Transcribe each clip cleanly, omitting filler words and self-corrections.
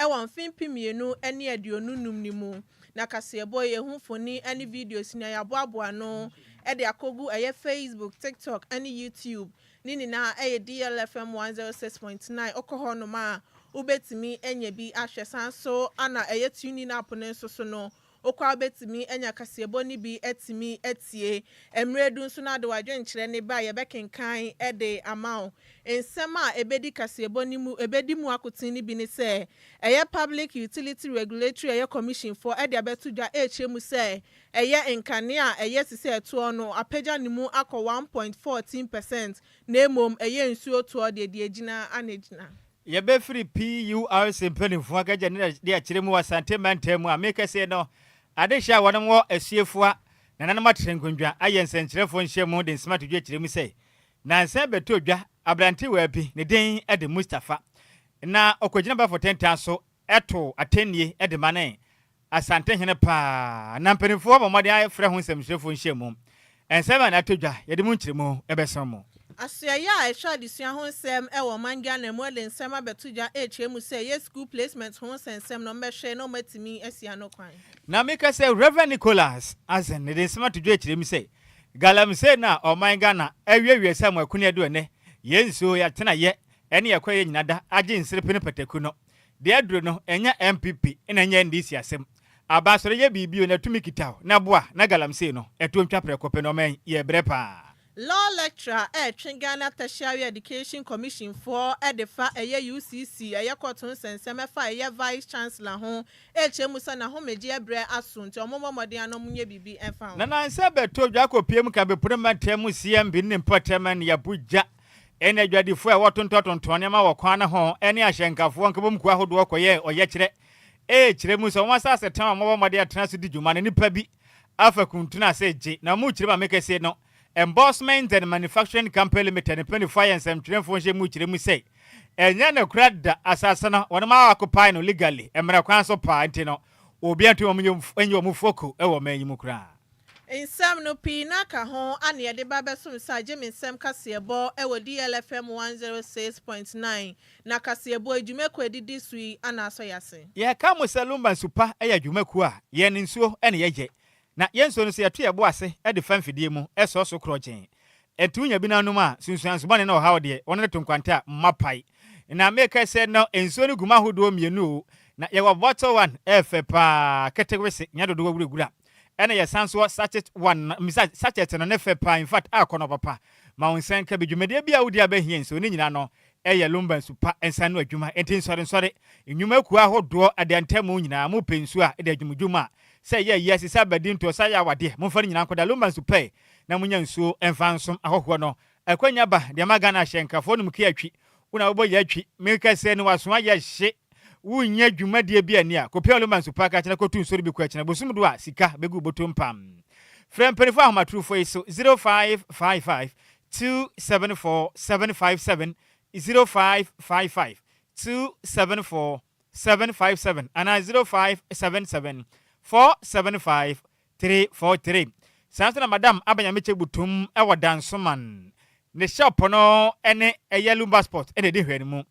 wɔ mfe 2025 no mu. Na kaseɛbɔ yi, ɛho mfoni ne videos nea yɛaboaboa ano de akɔgu ɛyɛ Facebook, TikTok ne YouTube. Ne nyinaa ɛyɛ DLFM 106.9. Wokɔ hɔnom a, wobɛtumi anya bi ahwɛ. San so ana ɛyɛ TuneIn app no nso so no, wokɔ a wobɛtumi anya kaseɛbɔ no bi atumi atie. Mmerɛ du nso no ade w'adwenkyerɛ ne ba a yɛbɛkenkan de ama wo. Nsɛm a ɛbɛdi kaseɛbɔ no mu ɛbɛdi mu akoten no bi ne sɛ ɛyɛ Public Utility Regulatory ɛyɛ Commission foɔ ɛde abɛto dwa ɛrekyerɛ mu sɛ ɛyɛ nkanea a ɛyɛ te sɛ ɛtoɔ no apagya ne mu akɔ 1.14% na mmom ɛyɛ nsuo toɔ deɛ deɛ gyina ana gyina. Yɛbɛfiri PURC mpanimfoɔ akagya ne de akyerɛ mu wɔ Asante mantam mu a mekɛseɛ no adehyɛ a wɔnom wɔ asuefua nananom atere nkondwa ayɛ nsɛnkyerɛfoɔ nhyiamu de nsɛm ato dwa kyerɛ mu sɛ nansa bɛtɔ dwa aberantewaa bi ne din de Mustapha na ɔkɔgyina bɛfo tentan so ɛto atɛnnie de ma ne Asantehene paa na mpanimfoɔ bɔ mmɔden afrɛ ho nsɛmtwerɛfoɔ nhyiamu. Nsɛm a na ato dwa yɛde mu nkyerɛmu bɛsɛn mo. Asoɛeɛ a ɛhwɛ adesua ho nsɛm wɔ ɔman Ghana mu de nsɛm abɛto dwa ɛrekyerɛ mu sɛ ɛyɛ school placement ho nsɛnsɛm na wɔbɛhwɛ na wɔatumi asi ano kwan. Na meka sɛ Rev. Nicholas Azen de nsɛm ato dwa akyerɛ mu sɛ galamsey no a ɔman Ghana awiewie sɛ amoakuni adu ɛnnɛ, yɛn nsuo, yɛn atenaeɛ ne yɛn kwaeɛ nyina da agye nserepe ne pataku no. Deɛ aduro no, ɛnyɛ NPP na ɛnyɛ NDC asɛm. Aban sɔre yɛ biribi o na tumi kita o na boa na galamsey no ɛtoɔ ntwa prɛko pɛ na ɔman yi yɛbrɛ paa. Law lecturer ɛretwe Ghana Tertiary Education Commission foɔ de fa ɛyɛ UCC ɛyɛ kɔɔto nsɛnsɛm ɛfa ɛyɛ Vice Chancellor ho ɛrekyerɛ mu sɛ n'ahomegyeɛ berɛ aso nti wɔn mmɔ mmɔden ara na wɔn nyɛ biribi ɛmfa ho. Na nansa bɛtɔ dwa kɔpue mu ka bepore mantam mu CMB ne ne mpɔtam ne Abuja ne adwadifoɔ a wɔtontɔntontɔn nneɛma wɔ kwan no ho ne ahyɛnkafoɔ nkabom kuo ahodoɔ kɔyɛɛ ɔyɛkyerɛ rekyerɛ mu sɛ wɔn asase tɛn a wɔabɔ mmɔden atena so di dwuma no nnipa bi afa kuntunu ase regye na wɔrekyerɛ mu a mekɛseɛ no Embossment and Manufacturing Company Limited mpanyinfoɔ ayɛ nsɛmtwerɛfoɔ nhyɛ mu kyerɛ mu sɛ ɛnyɛ nokorɛ da asase no wɔn a occupy no legally mmara kwan so paa nti no obiara ntumi wɔn nyɛ wɔn foko wɔ ɔman yi mu koraa. Nsɛm no pii na ka ho a na yɛde ba bɛsom sɛ agye me nsɛm kaseɛbɔ wɔ DLFM 106.9 na kaseɛbɔ adwumakuo a ɛdidi so yi ana asɔ yɛn ase. Yɛka mo sɛ Lumba Nsu Pa yɛ adwumakuo a yɛn nsuo na yɛyɛ Na yɛn nsuo no nso, yɛto yɛn bo ase de fa mfidie mu sɔ so korɔgyenn. Enti wonya bi na wonom a, nsunsuanso bɔne ne ɔhaw deɛ, wɔn de to nkwanta a, mma pae. Na meka sɛ no, nsuo no gu mu ahodoɔ mmienu o. Na yɛwɔ bottle one, ɛyɛ fɛ pa ara, ketewese, nyɛ dodoɔ wurawura. Ɛna yɛsan nso wɔ sachet one no, misa, sachet no ne fɛ pa ara, in fact, akɔnnɔ papa. Ma wo nsa nka bi. Dwumadie biara a wodi a bɛhia nsuo no nyinaa no, ɛyɛ Lumba nsu pa nsa ano adwuma. Enti nsɔrensɔre, nnwuma akuo ahodoɔ, adeantamu nyinaa, mopɛ nsuo a, ɛde adwumdwuma a, Sɛ ɛyɛ ayi ase, sɛ abadintoɔ, sɛ ayɛ awadeɛ, momfa ne nyinaa nkɔda Lumba nsu pɛɛ na monya nsuo mfa nsom ahɔhoɔ no. Akwanya ba de ama Ghana ahyɛnkafoɔ nom kea twi, wo na wobɔ yaa twi, meka sɛ ne waso ayɛ hye, wonnya dwumadie bi anni a, kɔpia Lumba nsu pa kakyena kɔtu nsuo no bi kɔ akyina bosom do a sika bɛgu wo bɔtɔm pam. Frɛ mpaninfoɔ ahomatorofoɔ yi so 0555 274 757, 0555 274 757 anaa 0577 475 343. Saa nso na Madam Aba Nyamekyɛ Butum wɔ Dansoman. Ne shop no ne ɛyɛ Lumba Sport na ɛdi nhwɛanimu.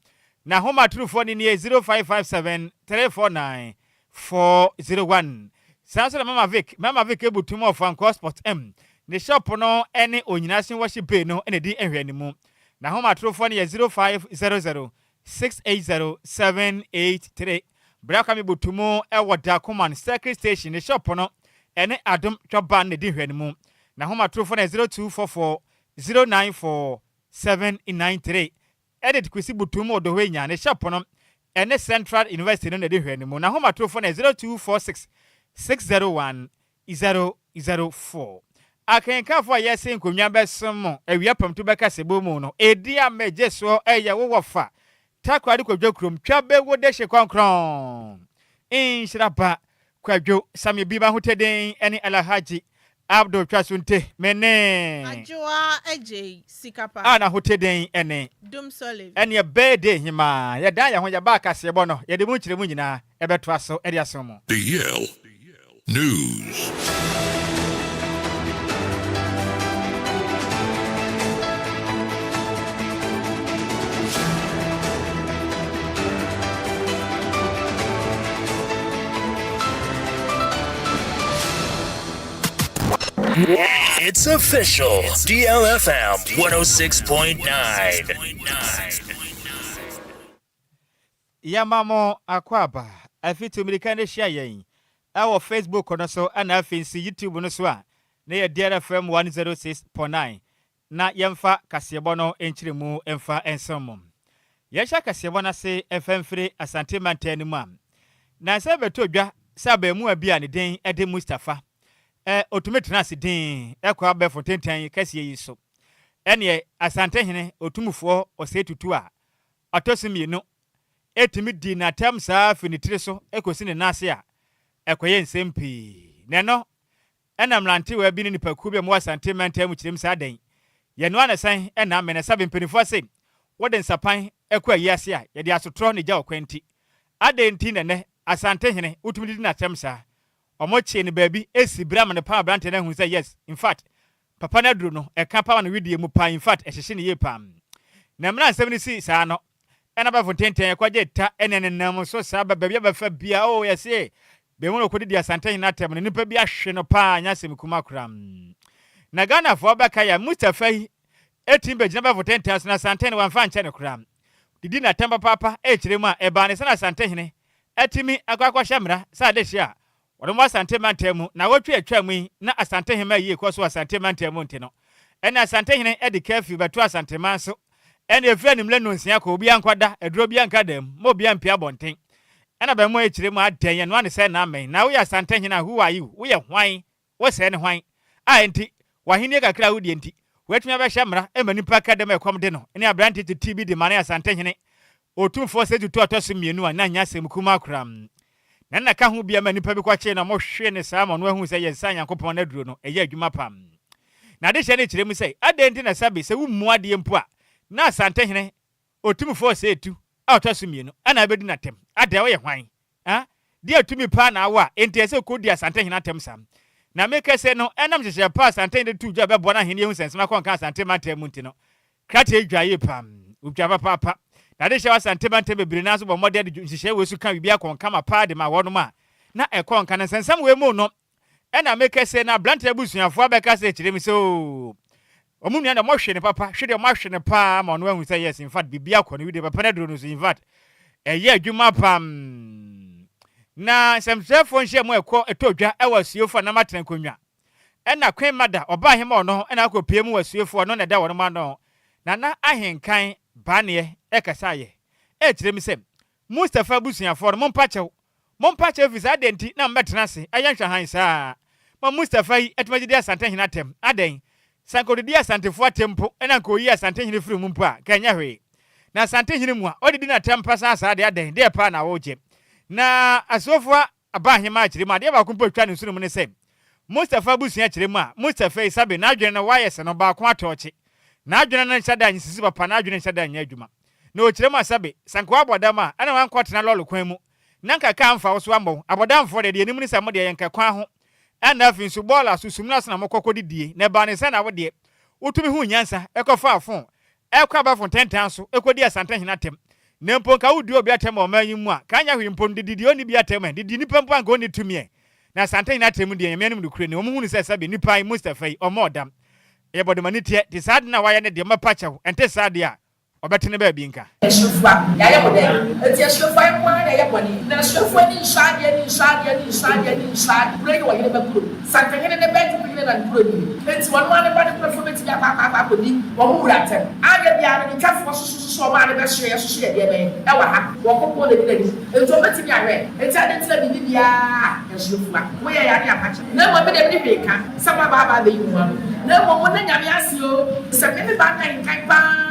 N'ahomatorofoɔ no nie 0557 349 401. Saa nso na Mama Vic, Mama Vic Butum wɔ Fankor Sport M. Ne shop no ne Onyinasin Worship Bay no na ɛdi nhwɛanimu. N'ahomatorofoɔ no yɛ 0500 680783 Bra Kwame Botumu wɔ Dakoman Circuit Station ne shop no ɛne Adom Twɔban na ɛdi nhwɛanimu. N'ahomatorofo no yɛ 0244 094 793 Edith Kwesi Botumu wɔ Dohwenya ne shop no ɛne Central University no na ɛdi nhwɛanimu. N'ahomatorofo no yɛ 0246 601 004. Akenkanfo a yɛse nkonnwa bɛsom mo awia pamtu bɛka sebo mu no, edi a megye soɔ ɛyɛ wo wɔfa Takoradi Kwadwo kurom twa bɛwo dehye kɔnkrɔn nhyira ba Kwadwo Sammy Bi m'ahoteden ɛne Alhaji Abdul Twasunte me ne. Adwoa Adjei Sikapa. A n'ahoteden ɛne. Dum Solive. Ɛneɛ birthday hemaa yɛdan yɛn ho yɛba akaseɛbɔ no yɛde mu nkyerɛmu nyinaa ɛbɛtoa so de asom mo. The Yale News. It's official. DLFM 106.9. Yɛma mo akwaaba afi tu mmirika no hyia yɛn ɛwɔ Facebook no so, ɛna afei nso YouTube no so a na yɛ DLFM 106.9, na yɛmfa kaseɛbɔ no nkyerɛmu mfa nsom mo. Yɛhyɛ kaseɛbɔ no ase ɛfa mfiri Asante mantam no mu a, na sɛ bɛtɔ dwa sɛ abaamuwa bi a ne din de Mustapha ɛ otumi tena ase din ɛkɔ abɛɛfo ntentan kɛseɛ yi so, ɛneɛ Asantehene Otumfoɔ Ɔsɛe Tutu a ɔtɔ so mmienu ɛtumi di n'atam saa fi ne tiri so ɛkɔsi ne nan ase a ɛkɔyɛ nsɛm pii. Na ɛno ɛna mmerantewa bi ne nipakuo bi a wɔwɔ Asante mantam mu kyerɛm saa dan yɛnoa ne sɛn ɛna amene sabe mpanimfoɔ ase wɔde nsapan ɛkɔ ayi ase a yɛde asotorɔ ne gya ɔkwan nti adɛn nti nɛnɛ Asantehene wotumi didi n'atam saa. Ɔmo kyee ne baabi esi bere ama ne pam aberante no ahu sɛ yes, in fact, papa no aduro no ɛka pam no widie mu paa. In fact, ɛhyehye ne yie pam. Na mmerɛ nsɛm no si saa no, ɛna bɛfo ntenten ɛkɔgye ta ɛne nenam so saa ba baabi abɛfa bia o yɛse bɛmu no kɔdidi Asantehene atɛm no, nipa bi ahwe no paa, nyɛ asɛm kuma koraa. Na Ghanafoɔ bɛka yɛ Mustapha yi ɛtumi bɛgyina bɛfo tenten so na Asantehene wamfa nkyɛ no koraa didi n'atɛm papaapa. Ɛkyerɛ mu a ɛbaa ne sɛ na Asantehene ɛtumi akɔ akɔhyɛ mmara sɛ adehye a wɔde mo Asante mantam mu na wɔtwe atwa mu yi na Asantehene yie kɔ so Asante mantam mu nti no, ɛna Asantehene ɛde curfew bɛto Asanteman so, ɛna efiri animle no nsia kɔ obi ankɔda aduro bi anka dɛm ma obi ampia abɔnten. Ɛna bɛn mu akyire mu adɛn yɛn noa ne sɛ n'amɛn na woyɛ Asantehene a, who are you? Woyɛ hwan? Wosɛɛ ne hwan a nti w'ahenni kakra a wodie nti wɔatumi abɛhyɛ mmara ma nipa ka dɛm a ɛkɔm de no ne aberante tete bi de ma ne Asantehene Otumfoɔ sɛ tutu ɔtɔ so mmienu a na nyɛ asɛm kuma koraa. Na nna ka ho bia ma nipa bi kɔkyee na ɔmohwee ne saa ma ɔno ahu sɛ yɛnsa Nyankopɔn no aduro no ɛyɛ adwuma pam. Na adehyɛ no kyerɛ mu sɛ adɛn nti na sabi sɛ wommu adeɛ mpo a na Asantehene Otumfoɔ sɛ etu a ɔtɔ so mmienu ɛna abɛdi n'atɛm. Adɛn, woyɛ hwan a deɛ tumi paa na awɔ a enti ɛsɛ kɔdi Asantehene atɛm saa? Na meka sɛ no ɛnam nhyehyɛ pa Asantehene de to dwa bɛboa no ahenni ehu sɛ nsɛm akɔnka Asante mantam mu nti no, krataa dwa yie pam, wotwa papaapa. Na ade hyɛ Asante mantam bebree naa so bɔ mmɔden de nhyehyɛ wei so ka biribi akɔnka ma paa de ma wɔnom a na ɛkɔ nka no nsɛnsɛm wei mu no. Ɛna meka sɛ na aberante abusuafoɔ abɛka sɛ kyerɛ mi sɛ oo, ɔmo nua na ɔmo hwe ne papa hwe deɛ, ɔmo ahwe ne paa ma ɔno ahu sɛ yes, in fact, biribi akɔ no wie papa no aduro no so, in fact, ɛyɛ adwuma pam. Na nsɛmtwerɛfoɔ nhyia mu ɛkɔ ɛtɔ dwa ɛwɔ asuefo a nam atena nkonnwa, ɛna Queen Mother ɔbaa ahema ɔno ɛna akɔ pie mu wɔ asuefo ɔno na ɛda wɔn ano Nana Ahenkan Baaneɛ ɛkasa ayɛ ɛkyerɛ mi sɛ Mustapha abusuafoɔ no, mompa kyɛw, mompa kyɛw, fi saa adɛn nti na mbɛtena ase ɛyɛ nhwɛhan saa ma Mustapha yi atumi agyedi Asantehene atɛm? Adɛn, sɛ anka ɔdedi Asantefoɔ atɛm mpo ɛna anka ɔyi Asantehene firi mu mpo a, nka ɛnyɛ hwee. Na Asantehene mu a ɔdedi n'atɛm pa saa saa deɛ, adɛn deɛ paa na wɔregye? Na asuofoɔ aba ahema akyerɛ mu adeɛ baako mpo atwa ne nsono mu ne sɛ Mustapha abusua kyerɛ mu a Mustapha yi sabe n'adwene no wayɛ sɛ no baako atɔɔkye, n'adwene no nhyɛ da nsisi papa, n'adwene nhyɛ da nyɛ adwuma. Na ɔkyerɛ mu asabe sɛ nka wabɔ dam a ɛna wankɔtena lɔɔre kwan mu na nka kaa mfa wo so ammɔ wo. Abɔdamfoɔ deɛ anim ne sɛ mo deɛ yɛnka kwan ho, ɛna afei nso bɔɔla so sum no ase na mokɔ kɔdidie. Na ɛbaa ne sɛ na wo deɛ wotumi hu nyansa ɛkɔfa afo ɛkɔ abɛfo ntɛntɛn so ɛkɔdi Asantehene atɛm. Na mpo nka wodi obi atɛm wɔ ɔman yi mu a, ka nyɛ hwee mpo no, didi deɛ ɔnni bi atɛm ɛ, didi nipa mpo anka ɔnni tumi ɛ. Na Asantehene atɛm deɛ, Nyame anim nokorɛ ni, wɔn hunu sɛ sɛbe nipa yi Mustapha yi ɔmmɔ ɔdam, ɛyɛ bɔdemani teɛ te saa de na wayɛ ne deɛ, ɔmmɛpa kyɛw, ɛnte saa deɛ a ɔbɛtene baabi nka. Asuafua, yɛayɛ mo dɛn? Enti asuafua nko ara na ɛyɛ bɔne? Na asuafua ani nsɔ adeɛ, ani nsɔ adeɛ, ani nsɔ adeɛ, ani nsɔ adeɛ. Kuro yi ɔhene ba kuro. Santehene ne ba Adwukuhene na ne kuro nie. Enti ɔno ara ne ba ne nkurɔfoɔ bɛtumi akɔ akɔ akɔ akɔdi wɔn wura atɛm. Anyɛ biara no, ne twafoɔ soso soso wɔn a ne bɛsoeɛ soso yɛ deɛ bɛn wɔ ha? Wɔn koko na ɛdi n'anim. Enti wɔbɛtumi awɛ. Enti adɛn nti na biribi biara asuafua, moyɛ yɛn ade apakyɛ? Na mmom me deɛ menni hwee ka sɛ moaba aba abɛyi mo ho ano. Na mmom monna Nyame ase o, sɛ me me ba nna nkan paa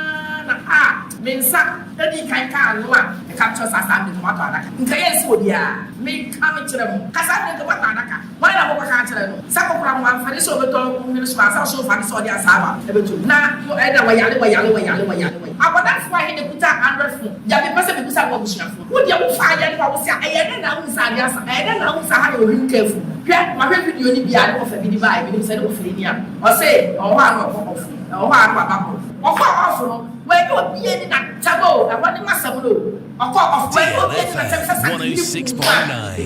na a me nsa dii kan kaa ano a meka mekyerɛ sɛ saa mmerɛ nka moatɔ adaka. Nka yɛnsi obiara. Meka mekyerɛ mo, ka saa mmerɛ nka moatɔ adaka. Hwan na mokɔka akyerɛ no sɛ kokoram wamfɛre sɛ ɔbɛtɔ nwene so ansa ɔso mfa no sɛ ɔde asaawa bɛto mu? Na ɛna wɔyare wɔyare wɔyare wɔyare wɔyare. Abɔdamfoɔ ahe na ɛkuta Android phone? Deɛ mepɛ sɛ mebisa mo abusuafoɔ, wo deɛ wo faa yɛ no a wo se a ɛyɛ dɛn na wohu sɛ adeɛ asa? Ɛyɛ dɛn na wohu sɛ ha yɛ ohwim careful? Hwɛ mahwɛ video no bi a ne wɔfa bi de baeɛ, menim sɛ ne wɔfa ni a ɔse ɛwɔ hɔ a na ɔkɔ off, ɛwɔ hɔ a na waba off. Ɔkɔɔ off no wannya obi ani n'atɛm o, ɛhɔ ne m'asɛm no o, ɔkɔɔ off wannya obi ani n'atɛm sɛ Santehene kuu no a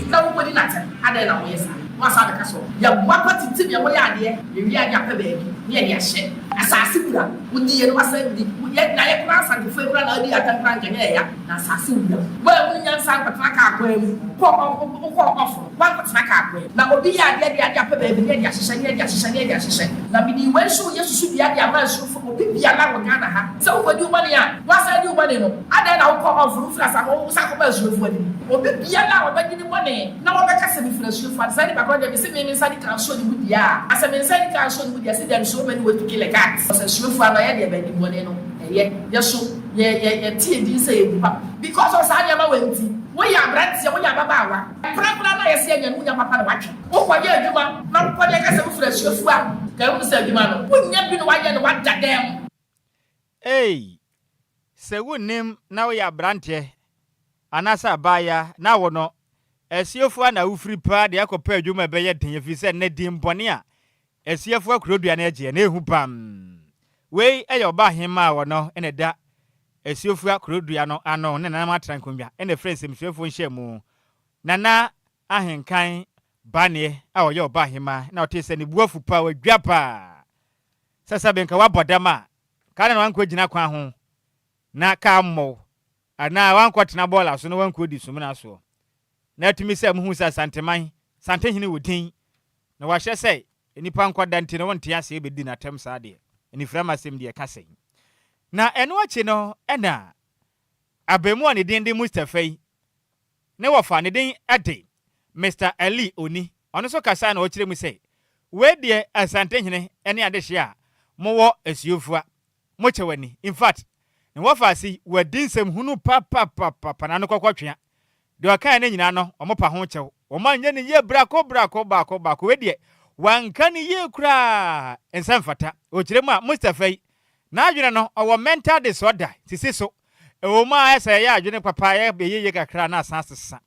na wokɔdi n'atɛm, adɛn na woyɛ saa? Na wasan abɛka sɛ yɛboa pa tintim yɛn ho yɛ adeɛ, yɛwie a ne yɛapɛ baabi ne yɛde ahyɛ. Asase wura, wodi yɛ na wasan di, yɛ na yɛ koraa Asantefoɔ yi koraa na wodi yɛ atɛm koraa nka nyɛ ɛya, na asase wura. Woanhunu nyansa ankɔtena kaa kwan mu, kɔ wokɔɔ off no, woankɔtena kaa kwan mu. Na obi yɛ adeɛ de adeɛ apɛ baabi ne yɛde ahyehyɛ, ne yɛde ahyehyɛ, ne yɛde ahyehyɛ. Na mede wei nso reyɛ susudua de ama asuofo, obi biara wɔ Ghana ha, sɛ wokɔdi wo bɔne a, woasan adi wo bɔne no, adɛn na wokɔ off no, wofiri asase, wosan kɔba asuofo anim? Obi biara a ɔbɛgye ne bɔne na wɔbɛka sɛ mefiri asuafo ade, saa nipa korɔ deɛ mese me me nsa nika nsuo ne mu deɛ a, asɛ me nsa nika nsuo ne mu deɛ, se there is so many ways to kill a cat. Ɔsɛ asuafo ano ɛyɛ deɛ bɛdi bɔne no ɛyɛ, yɛ so yɛ yɛ yɛte yɛ din sɛ yɛ nipa because of saa nneɛma wei nti, woyɛ abranteɛ woyɛ ababaawa, korakora no a yɛse anya no wonya papa na watwe, wokɔ yɛ adwuma na wokɔ deɛ ka sɛ wofiri asuafo a, ka ehunu sɛ adwuma no wonnya bi na wayɛ no wada dɛm. Ei, sɛ wonnim na woyɛ abranteɛ anaasɛ abaayewa na wo no, asuafoɔ na wofiri paa de akɔpɛ adwuma a ɛbɛyɛ den ɛfiri sɛ nnɛ din bɔne a asuafoɔ akurodua no agyeɛ na ɛhu pam. Wei yɛ ɔbaa hemmaa a ɔno na ɛda asuafoɔ akurodua no ano ne nananom atra nkonnwa na ɛfrɛ nsɛmsuafoɔ nhyiamu. Nana Ahenkan Baneɛ a ɔyɛ ɔbaa hemmaa na ɔtee sɛ ne bo afu paa, wadwa paa sɛ sɛbe nka wabɔ dam a, ka na wankɔgyina kwan ho na kaa mmɔ wo anaa wankɔtena bɔɔla so na wankɔdi sumina soɔ. Na atumi sɛ muhu sɛ Asanteman Santehene wɔ din na wahyɛ sɛ nnipa nkɔda nti no wonte aseɛ bɛdi no atɛm saa deɛ, anifirama asɛm deɛ ɛka sɛn? Na ɛno akyi no na abaamua a ne din de Mustapha yi ne wɔfa ne din de Mister Ali Oni, ɔno nso kasae na ɔkyerɛ mu sɛ, Wei deɛ Asantehene ne adehyeɛ a mowɔ Asuofua Mo kyɛw ani. In fact, ne wɔfaase yi, wadi nsɛm hunu papapapapa n'ano kɔkɔ twea. Deɛ ɔkaeɛ no nyinaa no, wɔn pa ho kyɛw. Wɔn anyɛ no yie brako brako baako baako. Wei deɛ, wanka no yie koraa. Nsɛ mfata. Ɔkyerɛ mu a, Mustapha yi, n'adwene no, ɔwɔ mental disorder, sisi so. Ɛwɔ mu ara sɛ ɛyɛ adwene papa, ɛyɛ yie kakra na asan asesa.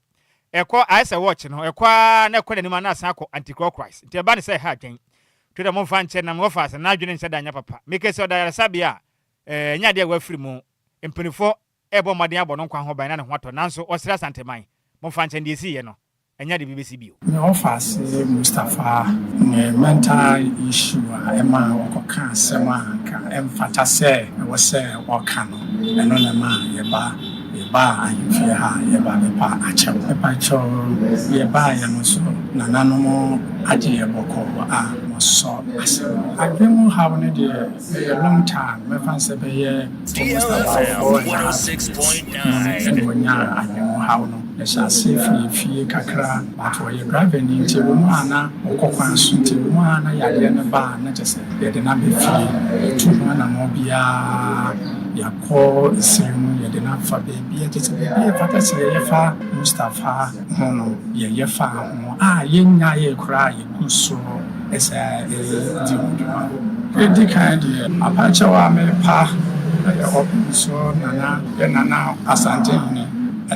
Ɛkɔ, ayɛ sɛ watch no, ɛkɔ ara na ɛkɔ n'anim a na asan akɔ anti-clockwise. Nti ɛba no sɛ ɛha adwene. Twi dɛ momfa nkyɛ na mewɔ faase na n'adwene nhyɛ da nyɛ papa. Mekɛ sɛ ɔda ayaresabea a, eh, ɛnyɛ adeɛ a wafiri mu. Mpanyinfoɔ ɛrebɔ mmɔden abɔ no nkwa ho ban na ne ho atɔ nanso ɔsrɛ Asanteman, momfa nkyɛ no deɛ ɛsiiɛ no, ɛnyɛ adeɛ bi bɛsi bio. Me ɔfaase Mustapha ne mental issue a ɛma ɔkɔka asɛm a anka ɛmfata sɛ ɛwɔ sɛ ɔka no, ɛno na ɛma yɛba yɛbaa ahemfie ha a yɛba bɛpa akyɛw. Mepakyɛw, yɛbaeɛ no nso nananom agye yɛ bɔkɔɔ a wɔsɔ asɛm no. Adwene mu haw no deɛ ɛyɛ long time, mɛfa no sɛ bɛyɛ almost about 4½ years mu ɛna ɔnyaa adwene mu haw no. Ɛhyɛ aseɛ firi fie kakra but ɔyɛ driver ni nti ɛwɔ mu a na ɔkɔ kwan so nti ɛwɔ mu a na yadeɛ no ba a na kyerɛ sɛ yɛde no aba fie. Yɛtu ho anammɔn biara, yɛakɔ esiri mu, yɛde no afa baabi a kyerɛ sɛ baabi a ɛfata sɛ yɛyɛ fa Mustapha ho no yɛyɛ faa ho a yɛnnyaee koraa a yɛgu so sɛ yɛredi ho dwuma. Ɛdi kan deɛ, apakyɛw a merepa yɛ Ɔpemsoɔ Nana, yɛ Nana Asantehene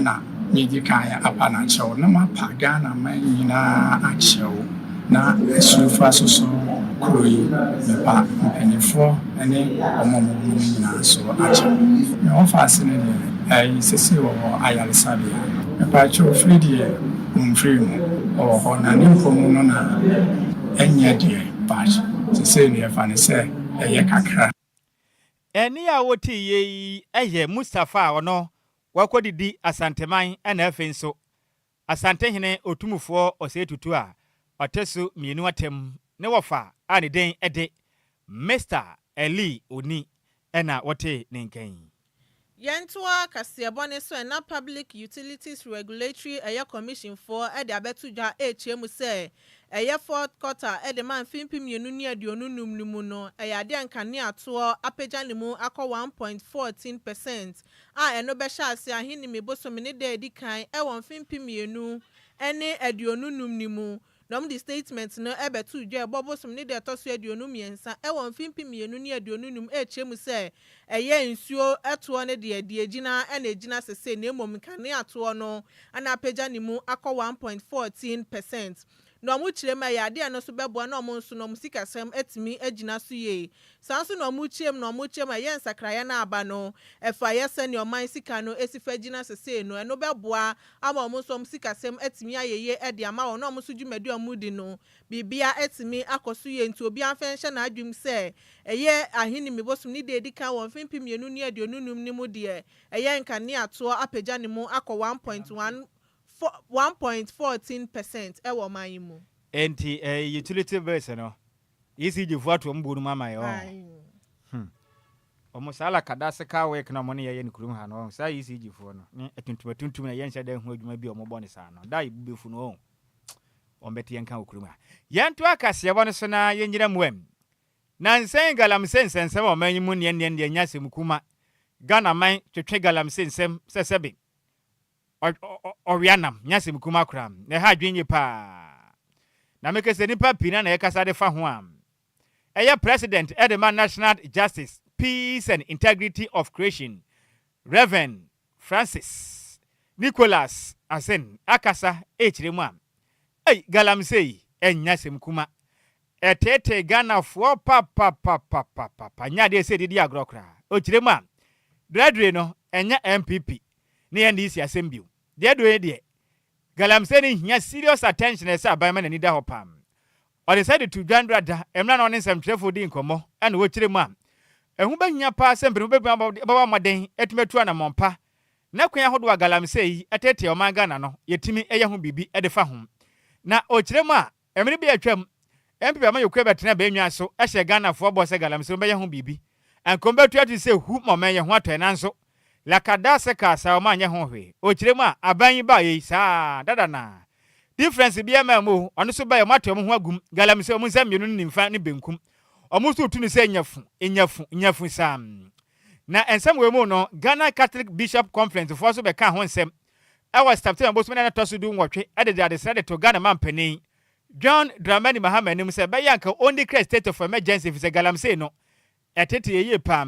na medi kan apa no akyɛw na mapa Ghana man nyinaa akyɛw na Asuofa soso kuro yi mepa mpaninfoɔ ne wɔn a wɔwɔ mu no nyinaa nso akyɛw. Nea wɔfa ase no deɛ ɛyi sesei wɔwɔ ayaresabea. Mepakyɛw firi deɛ ɔmfiri mu ɔwɔ hɔ na ne nkɔ mu no na ɛnyɛ deɛ but sesei no yɛfa no sɛ ɛyɛ kakra. Ɛnne a woteeɛ yi yɛ Mustapha a ɔno wakɔdidi Asanteman ɛna afei nso Asantehene Otumfoɔ Osei Tutu a ɔte so mmienu atam ne wɔfa a ne din de Mister Eli Oni na wɔtee ne nka yi. Yɛntoa kaseɛbɔ no so ɛna Public Utilities Regulatory ɛyɛ Commission foɔ de abɛto dwa ɛrekyerɛ mu sɛ ɛyɛ fourth quarter de ma mfe 2025 no mu no ɛyɛ adeɛ a nkanea toɔ apagya ne mu akɔ 1.14% a ɛno bɛhyɛ ase Ahinime bosome ne da a ɛdi kan wɔ mfe 2025 no mu. Na wɔde statement no bɛtoo dwa ɛbɔ bosom ne da ɛtɔ so 23 wɔ mfe 2025 rekyerɛ mu sɛ ɛyɛ nsuo toɔ no deɛ, deɛ ɛgyina na ɛgyina sese na mmom nkanea toɔ no na apagya ne mu akɔ 1.14%. Na wɔn kyerɛ mu a, ɛyɛ adeɛ a ɛno nso bɛboa na wɔn nso no wɔn sikasɛm atumi agyina so yie. Saa nso na wɔn kyerɛ mu na wɔn kyerɛ mu a ɛyɛ nsakraeɛ no aba no, ɛfa yɛ sɛnea ɔman sika no si fa gyina sesei no, ɛno bɛboa ama wɔn nso wɔn sikasɛm atumi ayɛ yie de ama wɔn na wɔn nso dwumadi a wɔredi no, biribiara atumi akɔ so yie. Nti obiara mfa nhyɛ n'adwene mu sɛ ɛyɛ Ahinime bosom ne da a ɛdi kan wɔ mfe 2025 no mu deɛ, ɛyɛ nkaneatoɔ apagya ne mu akɔ 1.1 1.14% wɔ ɔman yi mu. Enti ɛyɛ utility bills no ECG foɔ ato wɔn buo no mu ama yɛ ɔɔ. Hmm. Wɔn saa la kadase car work na wɔn ne yɛyɛ no kurom ha no ɔɔ saa ECG foɔ no ne atuntum atuntum na yɛnhyɛ da nhu adwuma bi a wɔn bɔ no saa no da a yɛbu bɛfu no ɔɔ wɔn bɛte yɛn nka wɔ kurom ha. Yɛnto akaseɛbɔ no so na yɛnnyina mmuam. Nansa yi galamsey nsɛnsɛm wɔ ɔman yi mu neɛ neɛ neɛ nyɛ asɛm kuma. Ghana man twetwe galamsey nsɛm sɛ sɛbe ɔwea nam nyɛ asɛm kuma koraa na ɛha adwene yie paa. Na meka sɛ nnipa pii na na ɛkasa de fa ho a ɛyɛ President de ma National Justice, Peace and Integrity of Creation, Rev. Francis Nicholas Azen akasa rekyerɛ mu a, ei galamsey ɛnyɛ asɛm kuma. Ɛteetee Ghanafoɔ papapapapapa, nyɛ adeɛ sɛ yɛde di agorɔ koraa. Ɔkyerɛ mu a, dradire no ɛnyɛ NPP ne NDC asɛm bio. Deɛ ɛdɔ yi deɛ, galamsey no hia serious attention a ɛsɛ aban ma n'ani da hɔ paa. Ɔde nsa de to dwa nnora da mmerɛ a na ɔne nsɛmtwerɛfoɔ redi nkɔmmɔ na ɔkyerɛ mu a, ɛho bɛhia paa sɛ mpaninfoɔ bɛtumi abɔ mmɔden atumi atu anammɔn pa na kwan ahodoɔ a galamsey yi teetee ɔman Ghana no yɛtumi yɛ ho biribi de fa ho. Na ɔkyerɛ mu a, mmere bi a atwam, NPP amanyɔkuo bɛtenaa bɛnwa so hyɛɛ Ghanafoɔ bɔ sɛ galamsey no bɛyɛ ho biribi. Anka wɔbɛtu ato sɛ hu ma ɔman yi ho atɔ yɛn nanso Lakadase kaa saa wɔn anyɛ ho hwee. Ɔkyerɛ mu a, aban yi baeɛ yi saa dada no ara. Difference biara mmaa mu o, ɔno nso baeɛ wɔn ate wɔn ho agum, galamsey wɔn nsa mmienu no nimfa ne benkum. Wɔn nso retu no sɛ nyafu, nyafu, nyafu saa. Na nsɛm wei mu no, Ghana Catholic Bishop Conference foɔ nso bɛkaa ho nsɛm wɔ September bosome no a ɛtɔ so du nwɔtwe de de adesrɛ de too Ghana manpanin John Dramani Mahama anim sɛ ɛbɛyɛ anka ɔndeclare state of emergency efisɛ galamsey no ɛtete yɛ yie paa.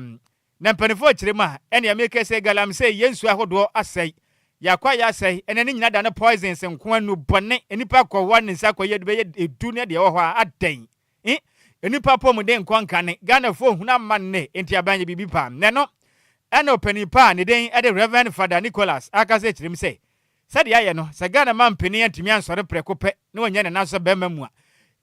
Na mpaninfoɔ kyerɛ mu a, ɛnea meka sɛ galamsey yɛ nsuo ahodoɔ asɛe, yɛ akwaeɛ asɛe, ɛnɛ ne nyina dane poisons nko anu bɔne, nnipa kɔwa ne nsa kɔyɛ bɛyɛ edu ne deɛ ɛwɔ hɔ a adɛn eh, nnipa apɔmuden nkɔ nkane, Ghanafoɔ hunu amanne enti aban yɛ biribi paa. Na ɛno ɛna ɔpanin pa a ne din de Rev. Father Nicholas akasa kyerɛ mu sɛ, sɛdeɛ ayɛ no, sɛ Ghana mampanin antumi ansɔre prɛko pɛ na wannya ne nan so sɛ barima mua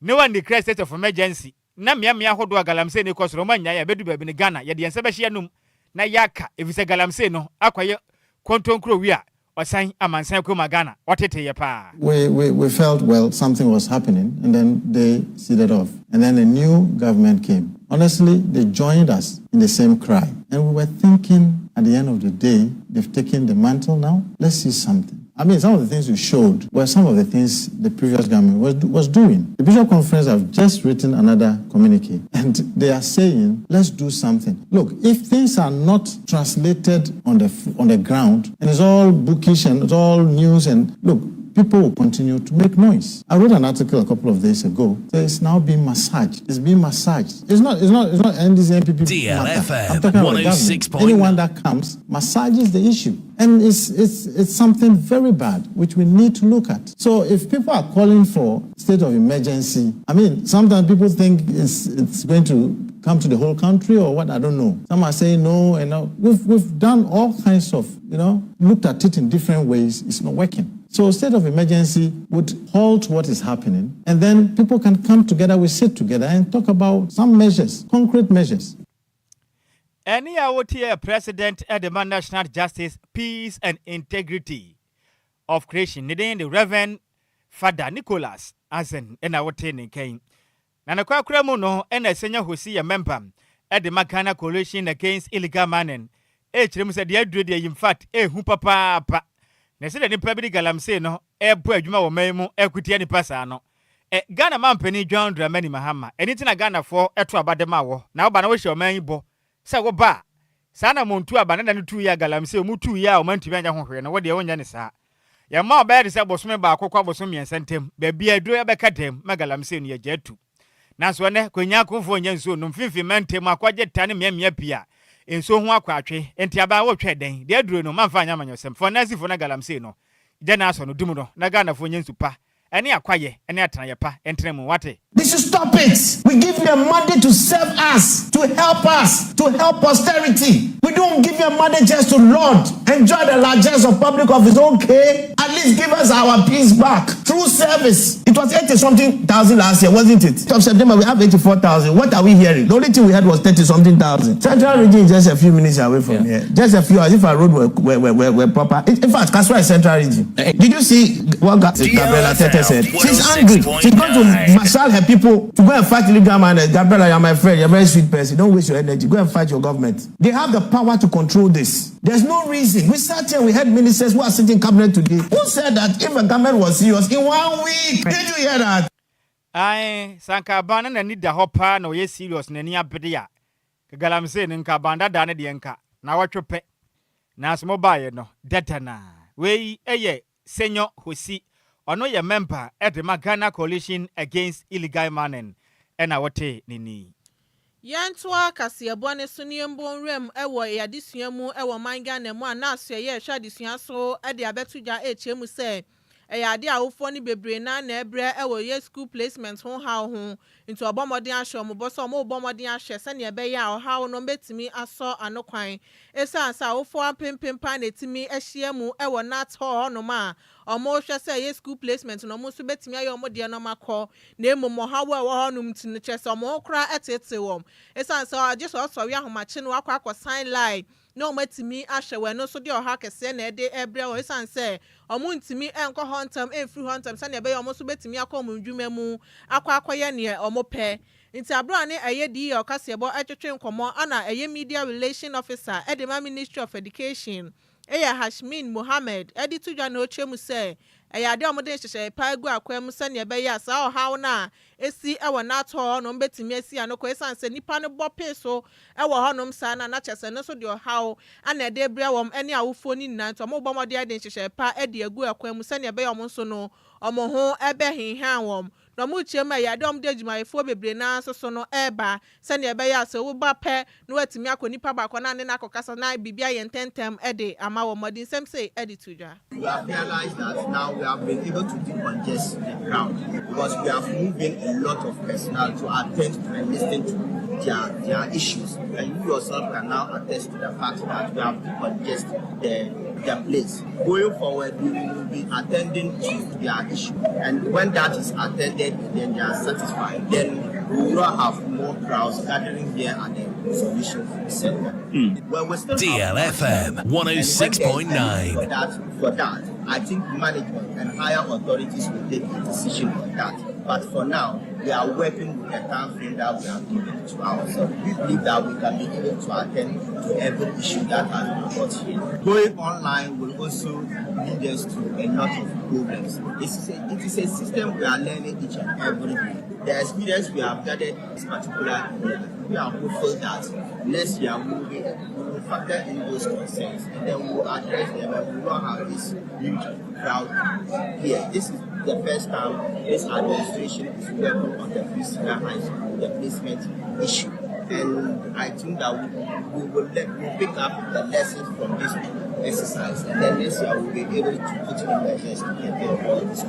na wandeclare state of emergency na mmeammea ahodoɔ a galamsey no rekɔ so no wɔannyae a, ɛbɛdu baabi no Ghana yɛde yɛn nsa bɛhyɛ yɛn anom na yɛaka efisɛ galamsey no akɔyɛ kontonkuro wi a ɔsan amansan kurom a Ghana ɔtetee yɛ paa. We, we, we felt, well, something was happening, and then they seeded off. And then a new government came. Honestly, they joined us in the same cry. And we were thinking, at the end of the day, they've taken the mantle now. Let's see something. I mean, some of the things you showed were some of the things the previous government was, was doing. The Bishop Conference have just written another communique, and they are saying, let's do something. Look, if things are not translated on the, on the ground, and it's all bookish and it's all news, and look, people will continue to make noise. I wrote an article a couple of days ago. So it's now being massaged. It's being massaged. It's not, it's not, it's not NDC NPP DLFM I'm talking about the government. Anyone that comes massages the issue. And it's, it's, it's something very bad, which we need to look at. So if people are calling for state of emergency, I mean, sometimes people think it's, it's going to come to the whole country or what, I don't know. Some are saying no, and no. We've, we've done all kinds of, you know, looked at it in different ways. It's not working. So state of emergency would halt what is happening, and then people can come together, we sit together and talk about some measures, concrete measures. Ɛnne a wotie yɛ President de ma National Justice, Peace and Integrity of Creation, ne din de Rev. Father Nicholas Azen na wotee ne nka yi. Na ne korakora mu no na Senya Hosi yɛ mɛmba de ma Ghana Coalition Against Illegal Mining rekyerɛ mu sɛ deɛ aduro deɛ infact ɛhu papaapa na sɛdeɛ nipa bi de galamsey no rebɔ adwuma wɔ man mu ɛkotia nipa saa no ɛ Ghana manpanin John Dramani Mahama ɛno nti na Ghanafoɔ to aba de ma wɔ na woba na wohyɛ ɔman yi bɔ sɛ woba a saa na montu aba na da no tuiɛ a galamsey ɔmo tuiɛ a ɔmo antumi anyɛ ho hwee no wodeɛ wonyɛ ne saa yɛma ɔbɛyɛ te sɛ bosome baako kɔ abosom mmiɛnsa ntam baabi a aduro yɛbɛka dam ma galamsey no yɛgya atu Nanso ɛnnɛ, Konyaakomfoɔ nnya nsuo nnom, mfimfini mantam, akɔgye ta ne mmeammea pii a nsuo ho akɔ atwe. Enti aban wotwɛn dɛn? Deɛ aduro no, mamfa anyɛ amanyɔsɛm. Fa Nazifoɔ na galamsey no gya na asɔ no, dum no, na Ghanafoɔ nya nsu pa. ne akwayɛ ne atenayɛ pa ntena mu. Woate? They should stop it. We give you a mandate to serve us, to help us, to help posterity. We don't give you a mandate just to lord, enjoy the largesse of public office. Okay, at least give us our peace back through service. It was 80 something thousand last year, wasn't it? Of September, we have 84,000. What are we hearing? The only thing we had was 30 something thousand. Central region is just a few minutes away from here. Just a few hours. If our road were proper. In fact, Kasoa is Central region. Did you see what Gabriela Tetteh said? She's angry. She's going to marshal her people to go and fight illegal miners. Gabriela, you're my friend. You're a very sweet person. Don't waste your energy. Go and fight your government. They have the power to control this. There's no reason. We sat here, we had ministers who are sitting in cabinet today who said that if a government was serious, in one week. Did you hear that? Ae, sɛ anka aban no n'ani da hɔ paa na ɔyɛ serious, n'ani abere a, galamsey no nka aban dadaa no deɛ nka na wɔtwe pɛ. Nanso mobaeɛ no dada na wei ɛyɛ Senyo Hosi, ɔno yɛ member ɛde ma Ghana Coalition Against Illegal Mining, ɛna wɔte ne ni. Yɛntoa kaseɛbɔ ne so ne yɛmbɔ nwuram wɔ adesua mu wɔ man Ghana mu a naaso ɛyɛ ɛhwɛ adesua so de abɛto dwa ɛrekyerɛ mu sɛ ɛyɛ ade a awofoɔ no bebree na ɛbrɛ wɔ yɛ school placement ho haw ho, nti ɔbɔ mmɔden ahyɛ ɔmo bɔ sɛ ɔmo bɔ mmɔden ahyɛ sɛnea ɛbɛyɛ a ɔhaw no bɛtumi asɔ ano kwan, esiane sɛ awofoɔ apempem paa na etumi ahyia mu wɔ GNAT hall hɔnom a ɔmo hwɛ sɛ ɛyɛ school placement na ɔmo nso bɛtumi ayɛ ɔmo deɛ no ɔmo akɔ, na emom ɔhaw a ɛwɔ hɔnom ti no kyerɛ sɛ ɔmo ho koraa ɛtete wɔm, esiane sɛ ɔgye sɛ ɔsɔre ahomakye no wakɔ akɔ sign line na wɔn atumi ahyɛ wɔn. Ɛno nso de ɔhaw kɛseɛ na ɛde ɛbrɛ wɔn, esiane sɛ wɔn ntumi nkɔ hɔ ntɛm mfiri hɔ ntɛm sɛnea ɛbɛyɛ wɔn nso bɛtumi akɔ wɔn ndwuma mu akɔ akɔyɛ nea wɔn pɛ. Nti abere ne ɛyɛ di yɛ ɔkaseɛbɔ ɛtwetwe nkɔmɔ ana ɛyɛ media relation officer ɛde ma Ministry of Education, ɛyɛ Hashmin Mohammed, ɛde to dwa na ɔkyerɛ mu sɛ ɛyɛ adeɛ a wɔde nhyehyɛe pa agu akwan mu sɛnea ɛbɛyɛ a saa ɔhaw no a esi ɛwɔ GNAT hɔ no bɛtumi asi ano kɔ, esiane sɛ nipa no bɔ pee so ɛwɔ hɔnom saa na n'akyɛ sɛ no nso de ɔhaw ana ɛde brɛ wɔn ɛne awofoɔ no nyinaa, nti wɔn bɔ mmɔden de nhyehyɛe pa ɛde agu akwan mu sɛnea ɛbɛyɛ wɔn nso no wɔn ho ɛbɛhenhan wɔn. Na wɔn rekyerɛ mu a ɛyɛ adeɛ a wɔde adwumayɛfoɔ bebree naa nso so no ɛreba sɛnea ɛbɛyɛ a sɛ woba pɛ na watumi akɔ nipa baako na ne no akɔkasa na biribi ayɛ ntɛntɛm ɛde ama wɔn. Mmɔden nsɛm sɛ ɛde to dwa. We have realized that now we have been able to decongest the crowd because we have moved in a lot of personnel to attend to and listen to their issues. And you yourself can now attest to the fact that we have decongested the place. Going forward, we will be attending to their issue. And when that is attended, then they are satisfied. Then we will not have more crowds gathering here at the solution center. Well, we still DLFM 106.9. For that, I think management and higher authorities will take a decision on that. But for now, we are working with the time frame that we have given to ourselves. We believe that we can be able to attend to every issue that has been brought here. Going online will also lead us to a lot of problems. It is a system we are learning each and every day. The experience we have gathered this particular year, we are hopeful that next year we will factor in those concerns and then we will address them and we will not have this huge crowd here. This is the first time this administration is working on the free senior high school, the placement issue. And I think that we will pick up the lessons from this exercise and then next year we'll be able to put in measures to get all this.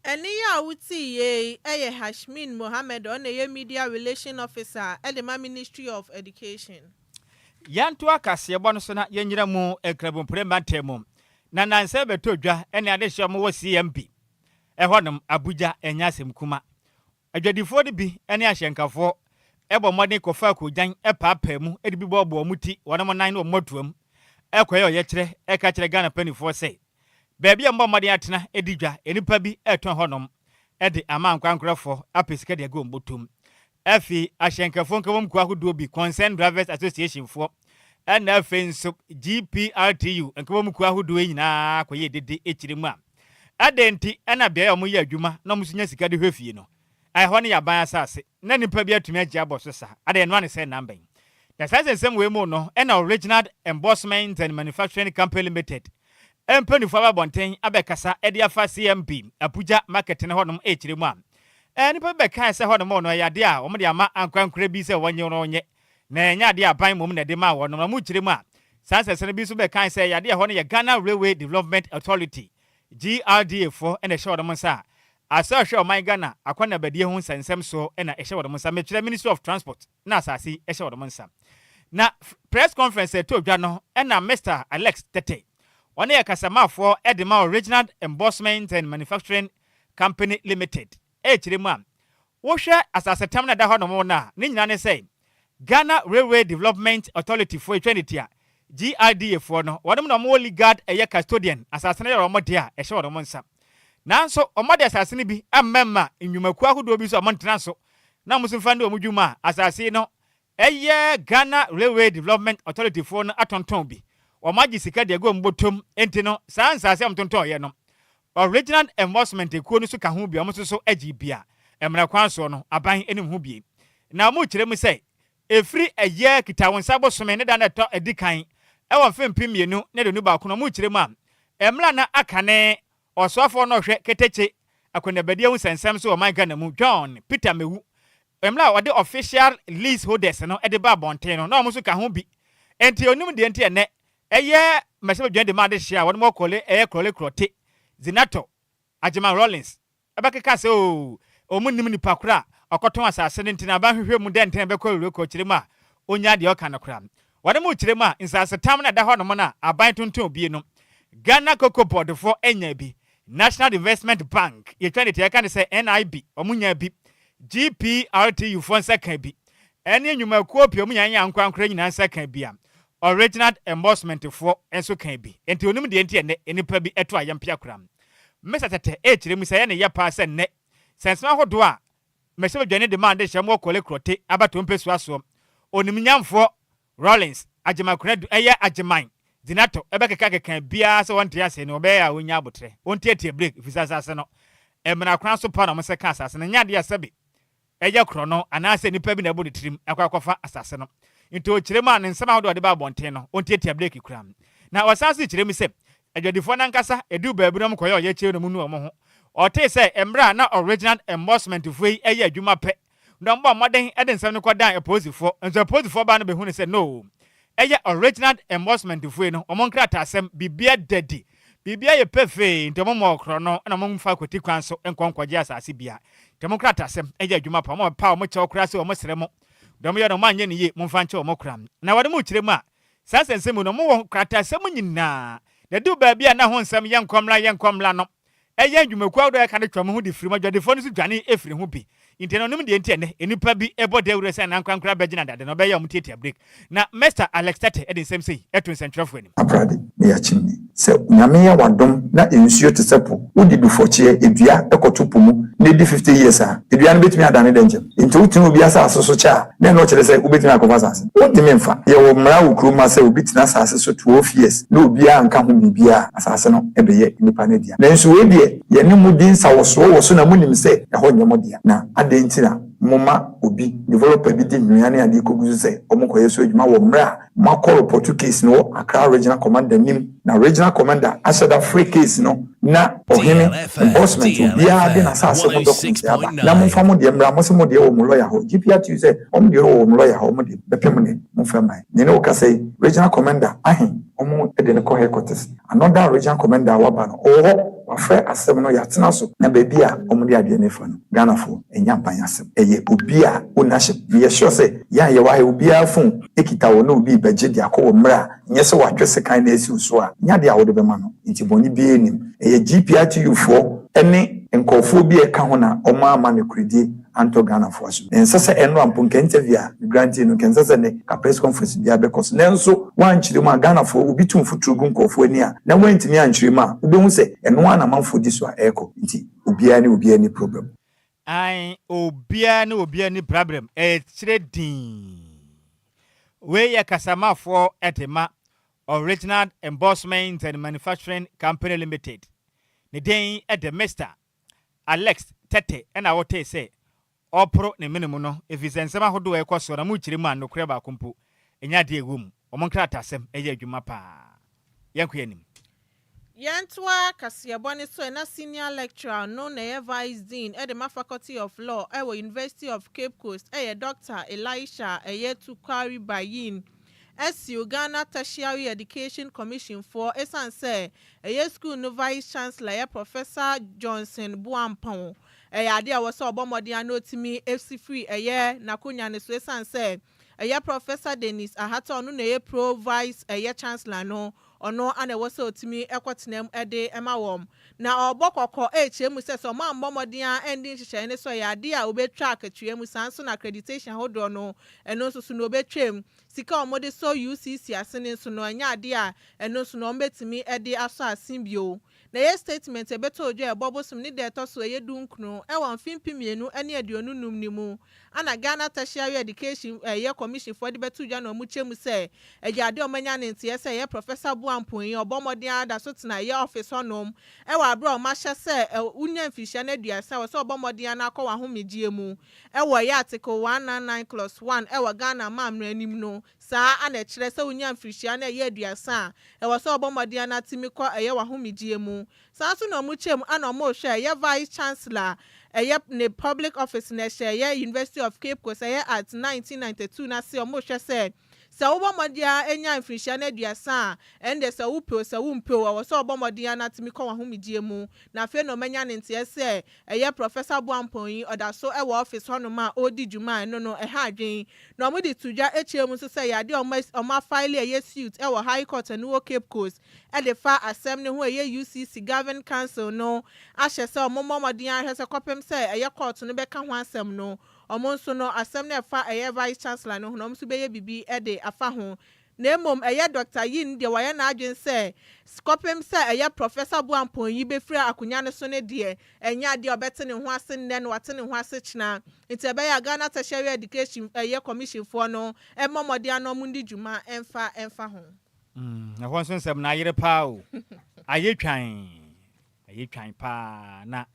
Ɛne yi a wotii yie ɛyɛ Hashmin Mohammed, ɔna ɛyɛ media relation officer ɛde ma Ministry of Education. Yɛnto akaseɛbɔ no so na yɛnyina mu Nkramompire mantam mu na nansɛ bɛtɔ dwa ɛne adehyɛ mo wɔ CMB ɛhɔnom Abuja. Ɛnyɛ asɛm kuma, adwadifoɔ no bi ne ahyɛnkafoɔ ɛbɔ mmɔden kɔfa akogyan ɛpaapaa mu ɛde bi bɔɔbɔ wɔn ti, wɔn nan ne wɔn mmɔtoam ɛkɔyɛ ɔyɛkyerɛ ɛka kyerɛ Ghana mpanimfoɔ sɛ baabi a mbɔ mmɔden atena ɛdi dwa, nnipa bi ɛretɔn hɔnom ɛde ama nkwankorɔfoɔ apɛ sika de agu wɔn bɔtɔm. Afei ahyɛnkafoɔ nkabom kuo ahodoɔ bi, Concerned Drivers Association foɔ, ɛna afei nso GPRTU nkabom kuo ahodoɔ yi nyinaa kɔyɛ dede akyire mu a adɛn nti ɛna beaeɛ a wɔyɛ adwuma na wɔn nso nya sika de hwɛ fie no, ɛhɔ no yɛ aban asase na nipa bi atumi agye abɔ so saa adɛn ɛnoa ne sɛ nambɛn. Na saa nsɛnsɛm wei mu no ɛna Original Embossment and Manufacturing Company Limited mpanimfoɔ aba abɔnten abɛkasa ɛde afa CMB Abuja market no hɔnom ɛkyerɛ mu a nipa bi bɛkae sɛ hɔnom no ɛyɛ adeɛ a wɔde ama ankorankora bi sɛ wɔnyɛ no nyɛ na ɛnyɛ adeɛ aban mmom na ɛde ma wɔnom. Na mu kyerɛ mu a saa nsɛnsɛm no bi nso bɛkae sɛ ɛyɛ adeɛ a ɛhɔ no yɛ Ghana Railway Development Authority. GRDA foɔ na ɛhyɛ wɔn nsa a asɛ ɔhwɛ ɔman Ghana akɔneabadie ho nsɛnsɛm soɔ na ɛhyɛ wɔn nsa, mekyerɛ Ministry of Transport na asase yi hyɛ wɔn nsa. Na press conference a ɛtɔɔ dwa no na Mister Alex Tetteh, ɔno yɛ kasamafoɔ de ma Original Embossment and Manufacturing Company Limited rekyerɛ mu a, wohwɛ asasetam no a ɛda hɔnom no a, ne nyinaa ne sɛ Ghana Railway Development Authority foɔ, yɛtwa ne ti a, GRDA foɔ no, wɔnom na wɔwɔ legal ɛyɛ custodian, asase no yɛ wɔn dea a ɛhyɛ wɔn nsa. Nanso wɔde asase no bi amema nnwumakuo ahodoɔ bi sɛ wɔntena so na wɔn nso mfa nni wɔn dwuma a asase yi no ɛyɛ Ghana Railway Development Authority foɔ no atontɔn bi. Wɔagye sika de agu wɔn bɔtɔm nti no saa nsase a wɔtontɔn'eɛ no Original Enforcement ekuo no nso ka ho bi a wɔn nso so gyee bi a mmara kwan soɔ no aban anim ho bie. Na wɔrekyerɛ mu sɛ ɛfiri ɛyɛ Kitawonsa bosome ne da no a ɛtɔ ɛdi kan wɔ mfe 2021 no wɔrekyerɛ mu a mmerɛ a na aka ne Ɔsoafoɔ no ɔhwɛ ketekye akɔneabadie ho nsɛnsɛm so wɔ ɔman Ghana mu John Peter Mewu mmerɛ a ɔde official lease holders no de ba abɔnten no na wɔn nso ka ho bi enti ɔnim deɛ nti ɛnɛ ɛyɛ mmarahyɛbadwa de ma adehyeɛ a wɔn wɔ Korle ɛyɛ Korle Korɔte Zinato Agyeman Rawlings bɛkeka sɛ oo wɔn nnim nipa korɔ a ɔkɔtɔn asase no nti na aban hwehwɛ mu dɛn nti na ɛbɛkɔ awurie kɔ kyerɛ mu a ɔnyaa deɛ ɔka no koraa. Wɔde mo kyerɛ mu a nsasetam no a ɛda hɔ nom no a aban tontɔn bie no Ghana Cocoa Board foɔ nyaa bi, National Investment Bank yɛtwa ne tia yɛka no sɛ NIB wɔn nyaa bi, GPRTU foɔ nsa kaa bi, ɛne nnwumakuo pii wɔn nyinaa nyaa ankorankorɛ nyinaa nsa kaa bi a Original Embossment foɔ nso kaa bi. Nti onim deɛ nti ɛnnɛ nnipa bi to ayɛmpea koraa. Mesa Tɛtɛ rekyerɛ mu sɛ ɛyɛ ne ya paa sɛ nnɛ sɛnsɛm ahodoɔ a mmarahyɛbadwani de maa adehyɛ mu wɔ Korle Korte abatoɔ mpɛsua soɔ, Onimnyamfoɔ Rawlings Agyeman Konadu ɛyɛ Agyeman Dzinato bɛkekakeka biara sɛ wɔnte ase no wɔbɛyɛ a wɔnnya aboterɛ, wɔntiatia break efisɛ asase no mmara kwan so pa na wɔsɛ ka asase no nyɛ adeɛ a sɛbe ɛyɛ korɔno anaasɛ nipa bi na ɛbɔ ne tirim akɔ akɔfa asase no. Nti ɔkyerɛ mu a ne nsɛm ahodoɔ a ɔde ba abɔnten no, ɔntiatia breki koraa. Na ɔsan nso kyerɛ mu sɛ adwadifoɔ no ankasa ɛduru baabi no wɔkɔyɛ ɔyɛkyerɛ na wɔnu wɔn ho. Ɔtee sɛ mmerɛ a na Original Embossment foɔ yi yɛ adwuma pɛ na wɔbɔɔ mmɔden de nsɛm no kɔdan apolisifoɔ, nso apolisifoɔ baa no bɛhunu sɛ no, ɛyɛ Original Embossment foɔ yi no wɔn nkrataasɛm, biribiara da adi, Biribiara yɛ pefee, nti wɔmmɔɔ korɔno na wɔmfa kwati kwan so nkɔ nkɔgye asase bia. Nti wɔn krataasɛm yɛ adwuma pa, wɔpa wɔn kyɛw koraa sɛ wɔsrɛ mo, deɛ wɔyɛ no wɔanyɛ no yie, momfa nkyɛ wɔn koraa. Na wɔde mo kyerɛ mu a, saa nsɛnsɛm mu no, wɔwɔ krataasɛm nyinaa, na ɛduru baabi a na ho nsɛm yɛnkɔ mmra yɛnkɔ mmra no, Ɛyɛ nnwumakuo ahodoɔ a ɛka no twa wɔn ho de firi mu, adwadifoɔ no nso dwane firi ho bi. Nti ɛno ɔnim deɛ nti ɛnnɛ nnipa bi bɔ dawuro sɛ anankorankoro abɛgyina dade no ɔbɛyɛ a wɔtiatia break. Na Mister Alex Tetteh de nsɛm sei to nsɛntwerɛfoɔ anim. Aprade ne yɛakyem ni. Sɛ Nyame yɛ w'adom na nsuo te sɛ po, wode dufɔkyeɛ, dua, kɔto po mu na ɛdi 50 years a, dua no bɛtumi adane dɛnkyɛm? Nti wotena obi asase so kyɛ a, na ɛno kyerɛ sɛ wobɛtumi akɔfa asase no? Wontumi mfa. Yɛwɔ mmara wɔ kurom ha sɛ obi tena asase so 12 years na obiara nka ho biribiara a, asase no bɛyɛ nnipa no dea. Nanso wei deɛ, yɛne mo di nsawɔsoɔ wɔ so na monim sɛ ɛhɔ nyɛ mo dea. Na adɛn nti na moma obi, developer bi de nnua ne adeɛ kɔgu so sɛ wɔnkɔyɛ so adwuma wɔ mmerɛ a moakɔ repɔto case no wɔ Accra Regional Commander anim na Regional Commander ahyɛ da frɛ case no na ɔhene, embossment, obiara de n'asase ho documents aba na momfa mo deɛ mmra, mose mo deɛ wɔ mo lawyer hɔ, GPRTU sɛ wɔn deɛ wɔ wɔn lawyer hɔ, wɔn deɛ bɛpem nnɛ, momfa mmae. Me ne wo kasa yi, Regional Commander ahe wɔn de no kɔ headquarters. Another regional commander a waba no, ɔwɔ hɔ, wafrɛ asɛm no, yɛatena so. Na baabi a wɔde adeɛ no refa no, Ghanafoɔ, ɛnyɛ aban asɛm. Ɛyɛ obi a ownership. Meyɛ sure sɛ yɛn a yɛwɔ ha yi, obiara phone kita wɔ na obi rebɛgye de akɔ wɔ mmerɛ a nyɛ sɛ watwe sekan na asi wo so a, nyɛ adeɛ a wode bɛma no. Nti bɔne biara nnim. Ɛyɛ GPRTU foɔ ne nkorɔfoɔ bi a ɛka ho na wɔamma nokorɛdie antɔ Ghanafoɔ asom. Ɛnsɛ sɛ ɛnora mpo nka interview a me grantee no nka ɛnsɛ sɛ nnɛ ka press conference biara bɛkɔ so. Nanso woankyerɛ mu a Ghanafoɔ obi tu mfuturo gu nkorɔfoɔ ani a na woantumi ankyerɛ mu a wobɛhu sɛ ɛno ara na amanfoɔ di so a ɛrekɔ. Nti obiara ne obiara nni problem. Ae obiara ne obiara nni prabrɛm ɛkyerɛ dinn. Wei yɛ kasamafoɔ de ma Original Embossment and Manufacturing Company Limited. Ne din de Mister Alex Tetteh na wotee sɛ ɔreporo ne mene mu no efisɛ nsɛm ahodoɔ a ɛrekɔ soɔ no mokyerɛ mu a nokorɛ baako mpo nyɛ adeɛ a ɛwɔ mu. Wɔn nkrataasɛm yɛ adwuma paa. Yɛnkɔ yɛn anim. Yɛntoa kaseɛbɔ no so ɛ, na Senior Lecturer no na ɛyɛ Vice Dean de ma Faculty of Law wɔ University of Cape Coast yɛ Dɔkta Elisha ɛyɛ Tukwari Bayin. Asiw Ghana Tertiary Education Commission foɔ ɛsiane sɛ ɛyɛ sukuu no Vice Chancellor ɛyɛ Professor Johnson Boampong ɛyɛ adeɛ a ɛwɔ sɛ ɔbɔ mmɔden a na ɔtumi si firi ɛyɛ n'akonwa no so ɛsiane sɛ ɛyɛ Professor Dennis Ahata ɔno na ɛyɛ Pro Vice ɛyɛ Chancellor no ɔno ana ɛwɔ sɛ ɔtumi kɔtena mu de ma wɔn. Na ɔrebɔ kɔkɔ rekyerɛ mu sɛ sɛ wɔammɔ mmɔden ara anni nhyehyɛe no so a ɛyɛ adeɛ a wɔbɛtwa akatua mu saa nso na accreditation ahodoɔ no ɛno nso so no wɔbɛtwam. Sika a wɔde sɔ UCC ase no nso no ɛnyɛ adeɛ a ɛno nso no wɔbɛtumi de asɔ ase bio. Na ɛyɛ statement a ɛbɛtɔ dwa a ɛbɔ bosom ne da ɛtɔ so ɛyɛ dunkron wɔ mfe 2025 no mu ana Ghana Tertiary Education ɛyɛ Commission foɔ de bɛto dwa na wɔn kyɛ mu sɛ ɛyɛ adeɛ a wɔn anya ne nteɛ sɛ ɛyɛ Professor Boampong yi ɔbɔ mmɔden ara da so tena ɛyɛ office hɔnom ɛwɔ aberɛ a wɔn ahyɛ sɛ wonya mfirihyia no 30 wɔ sɛ ɔbɔ mmɔden ara na akɔ w'ahomegyeɛ mu ɛwɔ ɛyɛ Article 199 clause 1 ɛwɔ Ghana amammerɛ anim no. Saa ara na ɛkyerɛ sɛ wonya mfirihyia no a ɛyɛ 30 a, ɛwɔ sɛ wɔbɔ mmɔden ara na tumi kɔ ɛyɛ w'ahomegyeɛ mu. Saa nso na wɔkyɛ mu ana wɔrehwɛ ɛyɛ Vice Chancellor a ɛyɛ ne public office na ɛhyɛ ɛyɛ University of Cape Coast ɛyɛ Act 1992 no ase wɔrehwɛ sɛ sɛ wobɔ mmɔden ara nya mfirihyia no 30 a, ɛnde sɛ wopɛ o sɛ wompɛ o ɛwɔ sɛ wɔbɔ mmɔden ara na tumi kɔ w'ahomegyeɛ mu. Na afei na wɔanya ne nteɛ sɛ ɛyɛ Professor Boampong yi, ɔda so wɔ office hɔnom a ɔredi dwuma a ɛno no ɛha adwene. Na wɔde to dwa kyerɛ mu nso sɛ ɛyɛ adeɛ a wɔafile ɛyɛ suit wɔ High Court a ɛno wɔ Cape Coast de fa asɛm no ho a ɛyɛ UCC Governing Council no ahyɛ sɛ wɔmmɔ mmɔden ara nhwɛ sɛ kɔpem sɛ ɛyɛ court no bɛka ho asɛm no wɔn nso no asɛm no a ɛfa ɛyɛ Vice Chancellor no ho no wɔn nso bɛyɛ biribi de afa ho. Na mmom ɛyɛ Dɔkta Yin deɛ wayɛ n'adwene sɛ kɔpem sɛ ɛyɛ Prɔfɛsa Boampong yi bɛfiri akonwa no so no deɛ, ɛnyɛ adeɛ a ɔbɛte ne ho ase nnɛ na wate ne ho ase kyena. Nti ɛbɛyɛ a Ghana Tertiary Education ɛyɛ Commission foɔ no mmɔ mmɔden ara na wɔn ndi dwuma mfa mfa ho. Mm, ɛhɔ nso nsɛm no ayere paa o. Ayɛ twan. Ayɛ twan paa. Na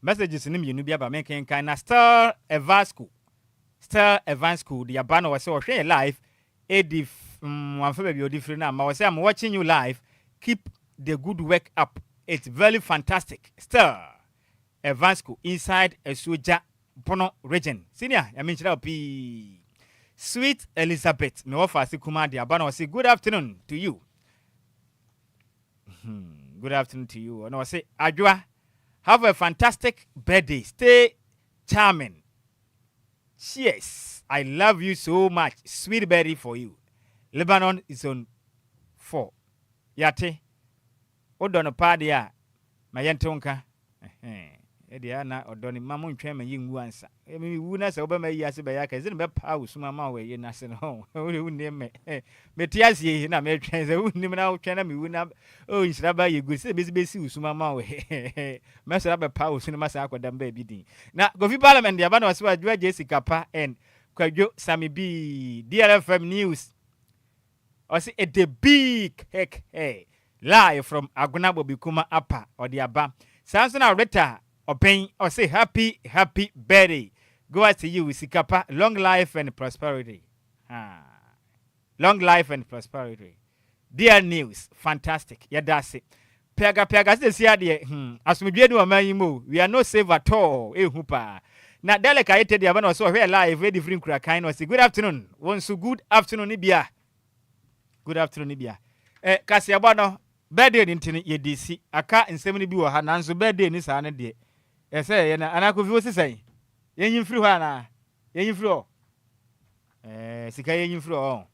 messages no mmienu bi aba menkenkan na Still Evasco. Still Evansco de aba na ɔsɛ ɔhwɛ yɛ live Edi mm wamfa baabi a ɔde firi no amma ɔsɛ I'm watching you live keep the good work up it's very fantastic still Evansco inside Asuogya Bono region senior Nyame nhyira wo pii Sweet Elizabeth me wɔfa ase kumaa de aba na ɔse good afternoon to you hmm, good afternoon to you na ɔse Adwoa have a fantastic birthday stay charming Cheers I love you so much sweet berry for you Lebanon zone 4 yɛate wodɔ no paa deɛ a ma yɛnte wo nka ɛhɛn ɛdeɛ a na ɔdɔ no ma mo ntwɛn ma yɛnwu ansa me wu na sɛ wobɛma yi ase bɛyɛ aka ɛsɛ no bɛpaa wo sum ama wo ɛyɛ no ase no wode wonnim me mete aseɛ yi na metwɛn sɛ wonnim na wotwɛn na mewu na oh nhyira ba yɛ good sɛ bɛsi bɛsi wo sum ama wo mɛsɔre abɛpa wo su no masan akɔda baabi din na Kofi Parliament deɛ aba na ɔsɛ Adwoa Jessica Pa and Kwadwo Sami B DLFM News ɔsɛ ɛde big heck hey live from Agona Bobikuma Apa ɔde aba saa nso na Rita Ɔbɛn ɔsɛ happy happy birthday go out to you Sikapa long life and prosperity ah. Long life and prosperity dear news fantastic yɛda ase piaga piaga sɛ sia deɛ hmm asomdwie ni ɔman yi mu o we are not safe at all ehu paa na Derek Ayete deɛ aba na ɔsɛ ɔhwɛ live edi firi nkurakan na ɔsɛ good afternoon wɔn nso good afternoon ni bia good afternoon ni bia ɛ kaseɛbɔ no birthday ni nti no yɛdi si aka nsɛm no bi wɔ ha nanso birthday ni saa no deɛ ɛsɛ yɛ na anaa kofi wo sisɛn yɛnyi mfiri hɔ anaa yɛnyi mfiri hɔ Ɛɛ sika yɛnyi mfiri hɔ ɔn.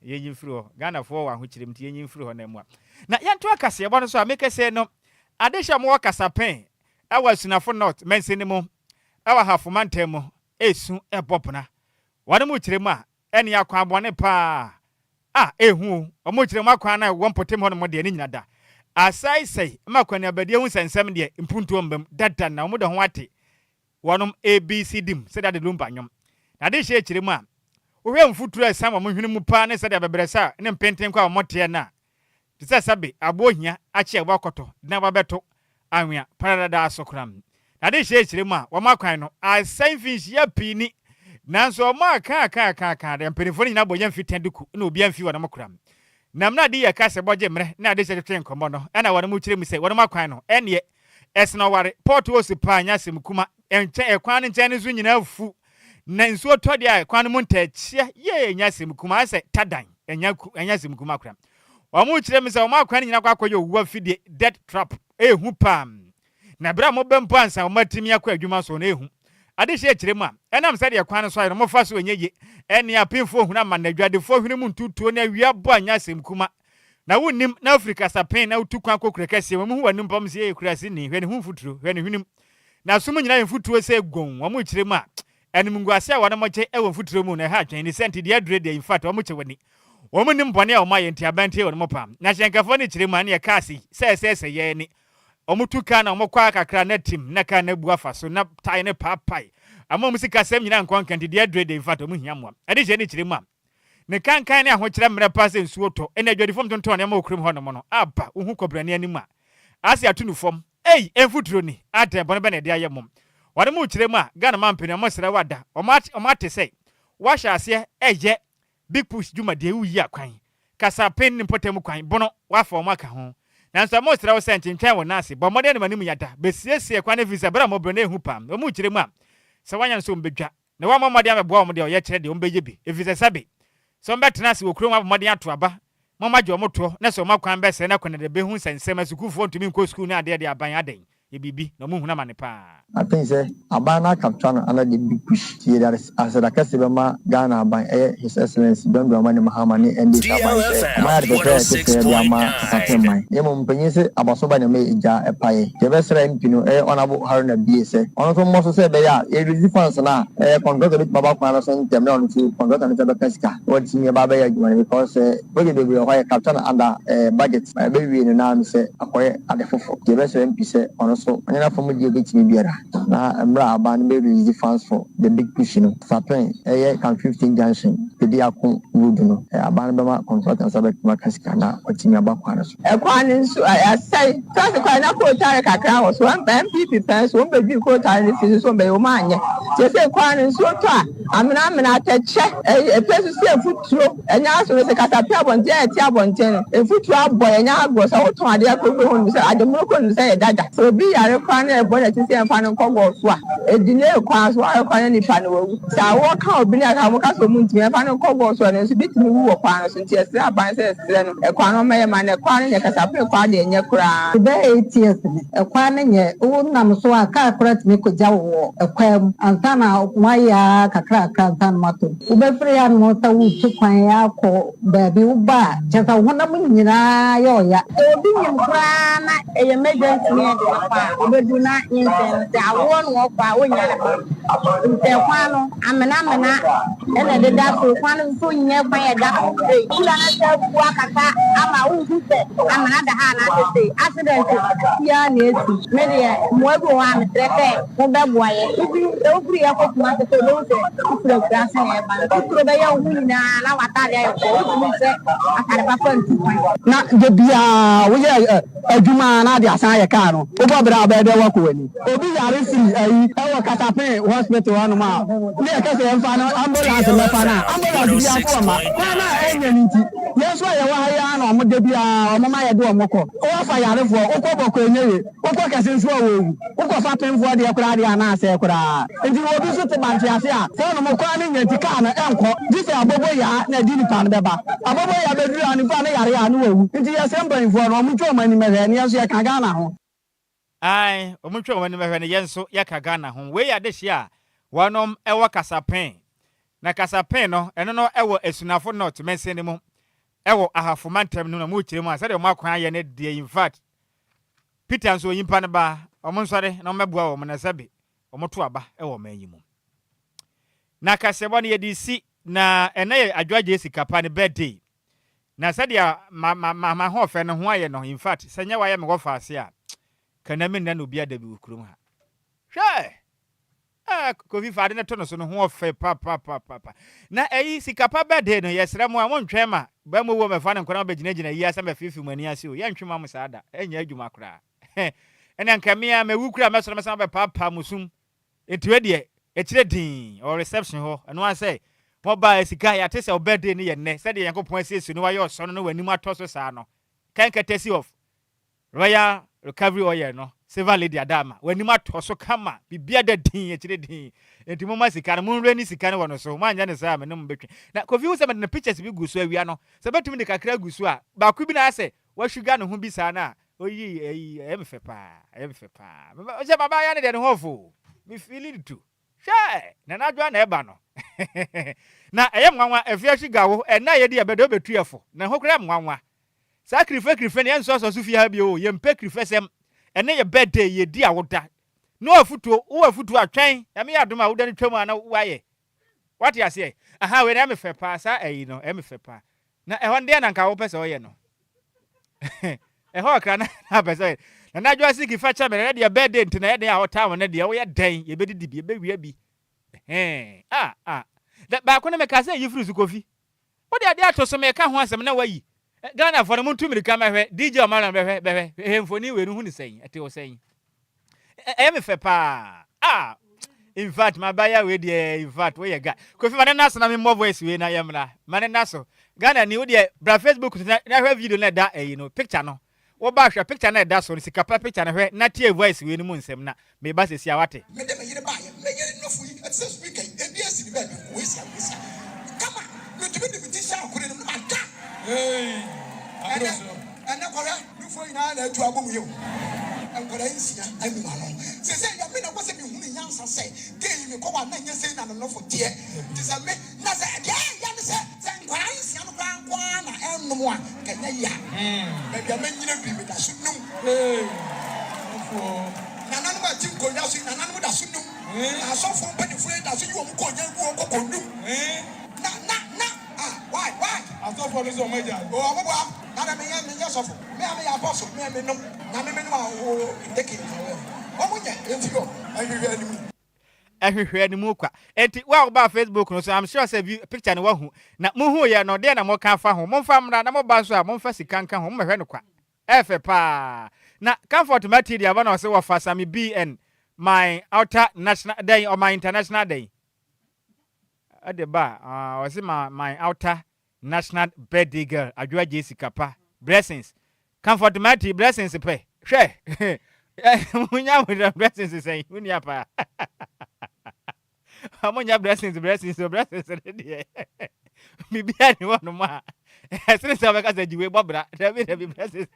Yɛnyi mfiri hɔ. Ghanafoɔ wɔ ahokyerɛ mu nti yɛnyi mfiri hɔ na mmoa. Na yɛnto akaseɛbɔ no so a mekɛsɛ no adehye a wɔwɔ Kasapɛn ɛwɔ Asunafo North mansini mu ɛwɔ Ahafo mantam mu ɛresu ɛbɔ bena. Wɔn mu kyerɛ mu a ɛne akwan bɔne paa a ɛhu o. Wɔn kyerɛ mu akwan no a ɛwɔ mpɔtam hɔ nom deɛ ne nyina da. Asɛesɛe ma akwannuabadie ho nsɛnsɛm deɛ mpuntuo mma mu dada na wɔn de ho ate wɔnom ABC mu sɛdeɛ ade lumba nnwom. Na ade hyɛ akyire mu a, wohwɛ mfuturo a ɛsiane wɔn hwene mu paa ne sɛdeɛ abɛbrɛsɛ a ne mpentenkwa a wɔteɛ no a, te sɛ sɛbe aboɔ hia akye ɛwɔ akɔtɔ de na wabɛto anwea pradadaa so koraa. Na ade hyɛ akyire mu a, wɔn akwan no asɛe mfinhyia pii ni, nanso wɔn aka aka aka aka deɛ mpanimfoɔ no nyinaa bɔ yɛn mfi duku na obiara mfi wɔnom koraa. Nam na ade yɛ ka sɛ bɔgye mmerɛ na ade hyɛ twetwe nkɔmmɔ no ɛna wɔnom kyerɛ mu sɛ wɔnom akwan no ɛneɛ Ɛsene ɔware, potholes paa nyɛ asɛm kuma, ɛnkyɛn ɛkwan no nkyɛn no nso nyinaa fu, na nsuo tɔ deɛ a ɛkwan no mu ntɛkyea yee nyɛ asɛm kuma, ayɛ sɛ tadan. Ɛnyɛ ɛnyɛ asɛm kuma kora. Wɔn kyerɛ mi sɛ wɔn akwan nyinaa kɔ akɔyɛ owu afidie, death trap. Ehu paa. Na bere a wɔbɛ mpo ansa wɔn atumi akɔ adwuma so no, ehu. Adehyɛ akyerɛ mu a, ɛnam sɛdeɛ kwan no so ayɛ no, wɔfa so ɛnyɛ yie. Ɛne apemfoɔ hunu ama na adwadifoɔ hwene mu ntutuo ne awia bɔ anyɛ asɛm kuma. Na wonnim na wofiri kasapɛn na wotu kwan kɔ kura kɛseɛ, wɔn hu w'anim pam sɛ yɛ kurase ni, hwɛ ne ho mfuturo, hwɛ ne hwenem. Na som nyinaa yɛ mfuturo sɛ gon, wɔn kyerɛ mu a, animguase a wɔn gye wɔ mfuturo mu no ɛha adwene, ne sɛ nti deɛ adure deɛ, in fact wɔn kyɛ w'ani. Wɔn nim bɔne a wɔn ayɛ nti aban tie wɔn pam. Na hyɛnkafoɔ no kyerɛ mu a, ne yɛ kaa se sɛ ɛsɛ sɛ yɛ ani. Wɔn tu kaa na wɔn kɔ akakra na tim na kaa na abu afa so na tae ne paapae. Ama wɔn sikasɛm nyinaa nkɔ nka nti deɛ adure deɛ, in fact wɔn hia mmoa. Ɛde hyɛ ne kyerɛ mu a, ne kankan ne ahokyerɛ mmerɛ paa sɛ nsuo tɔ ɛna adwadifoɔ tontɔn nneɛma wɔ kurom hɔnom no aba wohu kɔbrani anim a ase ato no fam. Ei, mfuturo ni, adɛn bɔne bɛn na yɛde ayɛ mo? Wɔde mo kyerɛ mu a, Ghana mampanin, wɔn srɛ wo ada, wɔn ate, wɔn ate sɛ woahyɛ aseɛ ɛyɛ Big Push dwumadie, woyi akwan, kasapen ne mpɔtam kwan, bono, woafa wɔn aka ho. Nanso wɔn srɛ wo sɛ ntwentwɛn wo nan ase, bɔ mmɔden anim anim yada, bɛsiesie kwan no ɛfiri sɛ berɛ a wɔbrɛ no ɛhu paa. Wɔn kyerɛ mu a, sɛ woanyɛ no sɛ wɔbɛdwa, na wɔammɔ mmɔden ammɛboa wɔn deɛ ɔyɛ kyerɛ deɛ wɔbɛyɛ bi, ɛfiri sɛ sɛbe, sɛ wɔbɛtena ase wɔ kurom abɔ mmɔden ato aba ma wɔagye wɔn toɔ, na sɛ wɔn akwan bɛsɛe na kɔnɛdɛ bɛhu sɛ nsɛm asukuufoɔ ntumi nkɔ sukuu ne adeɛ deɛ aban adɛn yɛ biribi na wɔhunu amane paa. I think sɛ aban no akaptwa no ana de big push nti yɛde aseda kɛse bɛma Ghana aban ɛyɛ His Excellency John Dramani Mahama ne NDC aban sɛ ɔmo ayɛ ade fɛfɛ a ɛte sɛɛ de ama Asante man na mmom mpanyin se abaso ba na ɛma egya ɛpaeɛ nti yɛbɛsrɛ MP no ɛyɛ Honourable Haruna Bie sɛ ɔno nso mmɔ so sɛ ɛbɛyɛ a yɛ release funds no a ɛyɛ contractor bɛtumi aba kwan no so ntɛm na ɔno nso contractor no nsa bɛka sika na watumi aba abɛyɛ adwuma no because sɛ project bebree wɔ hɔ a yɛ capture no under ɛɛ budget ma yɛbɛwie no na sɛ akɔyɛ ade foforɔ. Nti yɛbɛsrɛ MP sɛ ɔno nso ɔnyɛ n'afa mu deɛ ɔbɛtumi biara na mmerɛ a aban no bɛ release funds for the big push no, Sapɛn ɛyɛ Camp 15 junction Bediako road no, aban no bɛma contractor nsa bɛtumi aka sika na watumi aba kwan no so. Ɛkwan no nso asɛe. Trase kwan na kootare kakra wɔ so. NPP pɛn so wɔn bɛdwiri kootare no fi so so wɔn bɛyɛ wɔn anyɛ. Seesei kwan no nsuo tɔ a, amena amena, atɛkyɛ, ɛpɛ nso sɛ mfuturo. Ɛnyɛ aso no sɛ kasapɛ abɔnten a ɛte abɔnten no, mfuturo abɔ yɛn nyɛ agorɔ. Sɛ wotɔn adeɛ koraa wobɛhu no sɛ ademono koraa nim sɛ ɛyɛ dada. Sɛ obi yare koraa na ɛbɔ n'akyi sɛ yɛmfa no nkɔ gɔɔso a, ɛdelay kwan so, wayɛ koraa na nipa no wawu. Sɛ awoɔ ka obi na ɛka wɔka sɛ wɔntumi ɛmfa no nkɔ gɔɔso a, ɛno nso bi tumi wu wɔ kwan no so. Nti yɛsrɛ aban sɛ yɛsrɛ no ɛkwan no ɔmmɛyɛ ma no. Ɛkwan no nyɛ kasapɛ kwan deɛ ɛnyɛ koraa. Bɛyɛ 8 years ni, ɛkwan no nyɛ. Wonam so a, kaa koraa tumi kɔgya wo wɔ ɛkwan mu ansa na moayɛ ara kakrakra ansa na moatɔ mu. Wobɛfiri hanom sɛ woretu kwan akɔ baabi, woba a, kyerɛ sɛ wo honam nyinaa yɛ ɔya. Sɛ obi nyim koraa na ɛyɛ emergency ne yɛde no kɔ a, obedu na nyinsɛn no, sɛ awoɔ na ɔkɔ a, onnya ne ba. Nti kwan no, amena amena na ɛdeda so. Kwan no nso nyɛ kwan a ɛda hɔ straight. Wura no sɛ abu akata ama wonhu sɛ amena da ha anaasɛ sei. Accident biara na esi. Me deɛ, mmoa bi wɔ hɔ a mesrɛ sɛ mobɛboa yɛ. Even sɛ wofiri yɛ kɔ Kumasi sɛ wobɛhu sɛ wofiri akuraase na ɛreba no, mfuturo bɛyɛ wo ho nyinaa na w'ataade ayɛ kɔɔ. Wontumi nhyɛ atade papa ntu kwan. Na da biara woyɛ adwuma a na ade asan ayɛ kaa no, wobɔ bra a wobɛyɛ dɛ woakɔ w'anim. Obi yare firi ayi ɛwɔ Katapin hospital hɔnom a, ne yɛka sɛ yɛmfa no ambulance mmɛfa no a, ambulance biara nso ɔmma. Kwan no a ɛnyɛ no nti, yɛn nso a yɛwɔ ha yi ara na wɔn da biara wɔma yɛde wɔn kɔ. Woafa yarefoɔ, wokɔ bɔkɔ ɛnyɛ yie, wokɔ kɛse nso a wɔwu, wokɔfa pemfoɔ deɛ koraa deɛ a na asɛe koraa. Nti obi nso te Bantease a, sɛ ɔnom kwan no nyɛ nti kaa no ɛnkɔ, gye sɛ aboboyaa na ɛde nipa no bɛba. Aboboyaa bɛduru a nipa no yare a na wawu. Nti yɛsrɛ mpanyinfoɔ no wɔn ntwa wɔn ani mmɛhwɛ na yɛn nso yɛka Ghana ho. Ae, wɔn ntwa wɔn ani mmɛhwɛ no yɛn nso yɛka Ghana ho. Wei yɛ adehyeɛ a wɔnom wɔ Kasapin. Na Kasapin no, ɛno no wɔ Asunafo North mansin no mu wɔ Ahafo mantam no mu na wɔrekyerɛ mu a sɛdeɛ wɔn akwan ayɛ no deɛ, in fact, Peter nso onyimpa no ba, wɔn nsɔre na wɔmmɛboa wɔn na sɛbe wɔto aba wɔ ɔman yi mu. Na kaseɛbɔ no yɛde si na ɛnɛ yɛ Adwoa Gyesi Kapa ne birthday. Na sɛdeɛ ma ma ma m'ahoɔfɛ no ho ayɛ no, in fact, sɛ nyɛ wayɛ me wɔfa ase a, ka na menna no obi ada bi wɔ kurom ha. Hwɛ! Eh, Kofi fa ade no to no so no ho ɔfɛ papapapapa. Na ɛyi sika pa birthday no yɛsrɛ mo a montwɛn ma ba mu wɔ mɛfa no nkɔ na mobɛgyinagyina yi asɛ mɛfeefe mo ani ase o. Yɛntwe ma mo saa da. Ɛnyɛ adwuma koraa. Ɛnna nka me a mawu koraa mɛsɔre mɛsan abɛpaapaa mo sum. Enti wei deɛ ɛkyerɛ dinn ɔwɔ reception hɔ. Ɛno ara sɛ mobaa sika yɛate sɛ wo birthday no yɛ nnɛ sɛdeɛ Nyankopɔn asiesie no wayɛ ɔsɔ no na w'anim atɔ so saa no. Kan courtesy of Royal Recovery Oil no. Silver Lady Adama, w'anim atɔ so kama, biribiara da dinn, akyire dinn. Enti momma sika no, monwura ni sika no wɔ no so, moanyɛ no saa a me ne mo bɛtwe. Na Kofi hu sɛ mede ne pictures bi gu so awia no, sɛ bɛtumi de kakra agu so a, baako bi na ayɛ sɛ wasugar ne ho bi saa no a, oyii ɛyi, ɛyɛ me fɛ paa, ɛyɛ me fɛ paa. Sɛ m'abaayewa no deɛ ne ho ɔfo o, me feeli no too. Hwɛ! Nana Adwoa na ɛba no. Na ɛyɛ me nwanwa, Afia Sugar wo, ɛnnɛ a yɛdi ɛbɛ de wobɛtu yɛ fo, na ɛho koraa yɛ me nwanwa. Saa kirifɛ kirifɛ no yɛnsɔsɔ so fie ha bio o, yɛmpɛ kirifɛsɛm. Ɛnnɛ yɛ birthday, yɛdi awoda. No afutuo, wowɔ afutuo a twɛn, Nyame yɛ adom a woda no twam a na woayɛ. Woate aseɛ? Aha, wei no ɛyɛ me fɛ paa, saa ayi no, ɛyɛ me fɛ paa. Na ɛhɔ no deɛ na nka wopɛ sɛ ɔyɛ no? Ɛhɔ ɔkra na na apɛ sɛ ɔyɛ. Nana Adwoa Siki fa kyɛ me, na ɛnɛ deɛ birthday nti na ɛyɛ dɛn a ɔtaa wo nnɛ deɛ woyɛ dɛn, yɛbɛdidi bi, yɛbɛwia bi. Ɛhɛn, ah, ah. Da, baako no mekaa sɛ yi firi so Kofi. Wode adeɛ ato so meka ho asɛm na wayi. Ghanafoɔ no montu mmirika mɛhwɛ DJ Omarion bɛhwɛ bɛhwɛ hwɛ mfoni wei no hu ne sɛn ɛte wo sɛn ɛyɛ me fɛ paa ah in fact mabaya wei deɛ in fact woyɛ ga Kofi ma ne na so na memmɔ voice wei na yɛmmra ma ne na so Ghana ni wo deɛ bra Facebook so na hwɛ video na ɛda ɛyi no picture no Wo ba hwɛ picture no a ɛda so no sika pa picture no hwɛ na tie voice wei no mu nsɛm na me ba sɛsi a wate. Me de me yere baeɛ. Me yere nufu yi ɛte sɛ speaker yi, ebi asi ne baabi nko, wei si ha, wei si ha. Kama, metumi de me ti hyɛ akode no mu na mada. Ɛnɛ, ɛnɛ kɔhwɛ, nufoɔ nyinaa na atu abɔ mu yi o. Nkwadaa nsia anum ano. Seesei deɛ me na ɛwɔ sɛ mehunu nyansa sɛ, gay yi mekɔ hɔ a na ɛnyɛ sei na ne nofo teɛ. Nti sɛ me. Na sɛ deɛ ɛyɛ ne sɛ, sɛ nkwadaa nsia no koraa nko ara na ɛnnom a, anka ɛnyɛ yea. Baabi a manyini aduru yi, meda so num. Nananom a ɛte nkonnwa so yi, nananom da so num. Na asɔfoɔ mpanimfoɔ yi da so yi wɔn kɔn gu wɔn koko num. Na, na, na, ah, why, why? Asɔfoɔ no sɛ wɔn agyae. Oh, wɔn boa. Na dɛ menyɛ, menyɛ sɔfo. Me a meyɛ apostle, me a menom. Na me menom a, oh, taking, wɔn nyɛ, ɛmfiri hɔ, ɛnhwehwɛ anim. Ɛhwehwɛ no mu kwa. Enti wo a wobaa Facebook no so, I'm sure sɛ view picture no woahu. Na muhuiɛ no, deɛn na moka afa ho? Momfa mmra, na moba nso a, momfa sika nka ho. Mommɛhwɛ no kwa. Ɛyɛ fɛ paa. Na Comfort Matty deɛ aba na ɔse wɔfa Sammy B and my outer national dɛn, or my international dɛn? Ɛde ba a, ɔse my, my outer National birthday girl Adwoa Gyei sika pa blessings Comfort Matty blessings pɛ hwɛ munya ahohwɛ blessings sɛn wo nua paa ɔmo nya blessings blessings o blessings ne deɛ biribiara ni hɔ nom a ɛsene sɛ ɔbɛka sɛ gyiwe bɔ bra dabi dabi blessings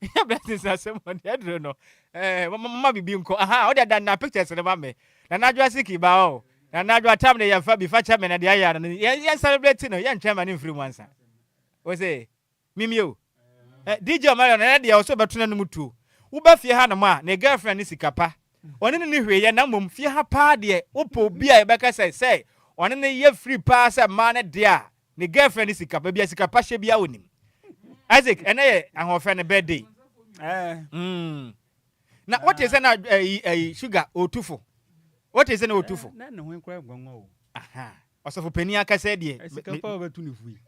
nya blessings asɛm ɔde aduro no ɛɛ mama biribi nkɔ aha ɔde adanna pictures no ma me Nana Adwoa Siki ba o Nana Adwoa tam de yɛmfa bi fa kyɛ me na deɛ ayɛ no yɛn yɛn celebrate no yɛntwɛn ma ne mfiri mu ansa. Wo se mimie o. Eh, DJ Omarion ɛnɛ deɛ ɔsɛ ɔbɛto n'anum tuo. Woba fie ha nom a ne girlfriend ne sika pa. Ɔne no ni hwee yɛ na mmom fie ha paa deɛ wopɛ obi a yɛbɛka sɛ sɛ ɔne no yɛ free paa sɛ mmaa no deɛ a ne girlfriend ne sika pa baabi a sika pa hyɛ biara onim. Isaac ɛnɛ yɛ ahoɔfɛ ne birthday. Eh. Mm. Na wote sɛ na ɛyi ɛyi sugar otufo. Wote sɛ na otufo. Na ne ho nkora nwanwa o. Aha. Ɔsɔfo panin akasa deɛ. Sika pa ɔbɛtu ne fo yi.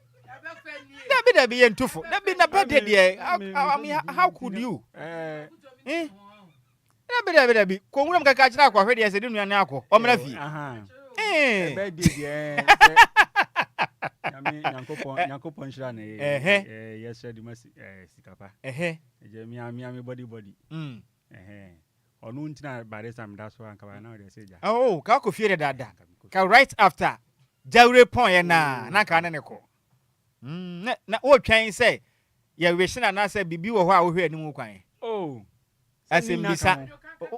Dabi dabi yɛ ntufo. Dabi na bɛde deɛ. I mean how could you? Eh. Dabi dabi dabi. Kɔ nwuram kaka kyerɛ akɔhwɛ deɛ sɛ ne nua ne akɔ. Ɔmmra fie. Eh. Ɛbɛde deɛ. Nyame nyankopɔn nyankopɔn nhyira ne. Eh. Yɛsrɛ de ma sika pa. Eh. Ɛgye me a me a me body body. Mm. Ɛhɛn. Ɔno nti na by this time da so a nka by now deɛ sɛ gya. Oh, ka kɔ fie dadaada. Ka right after jawure pɔn yɛ naa na nka ne ne kɔ. Mm, na na wotwɛn sɛ yɛ wish na anaasɛ biribi wɔ hɔ a wohwɛ anim kwan. Oh. Asɛmbisa.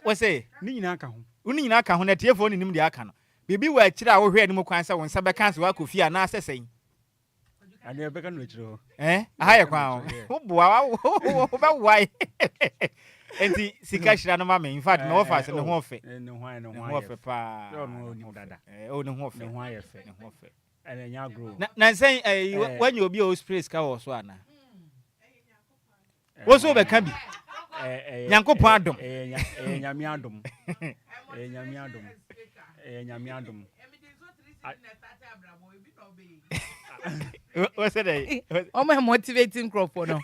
Wo se? Ne nyinaa ka ho. Wo ne nyinaa ka ho na atiefoɔ ne nim deɛ aka no. Biribi wɔ akyire a wohwɛ anim kwan sɛ wo nsa bɛka sɛ woakɔ fie anaasɛ sɛn? Adeɛ bɛka no akyire hɔ. Eh, aha yɛ kwan o. Woboa, wobɛwae. Enti sika hyira no ma me. In fact, me wɔfa ase ne ho ɔfɛ. Ne ho ayɛ ne ho ɔfɛ paa. Ɔno onim dada. Eh, oh ne ho ɔfɛ. Ne ho ayɛ fɛ. Ne ho ɔfɛ. Ɛna nya agro. Na na nsɛn eh wanya obi a o spray sika wɔ so ana? Wo so wobɛka bi. Nyankopɔn adom. Ɛyɛ nyame adom. Ɛyɛ nyame adom. Ɛyɛ nyame adom. Wosɛ dɛ. Ɔmo yɛ motivate nkurɔfoɔ no.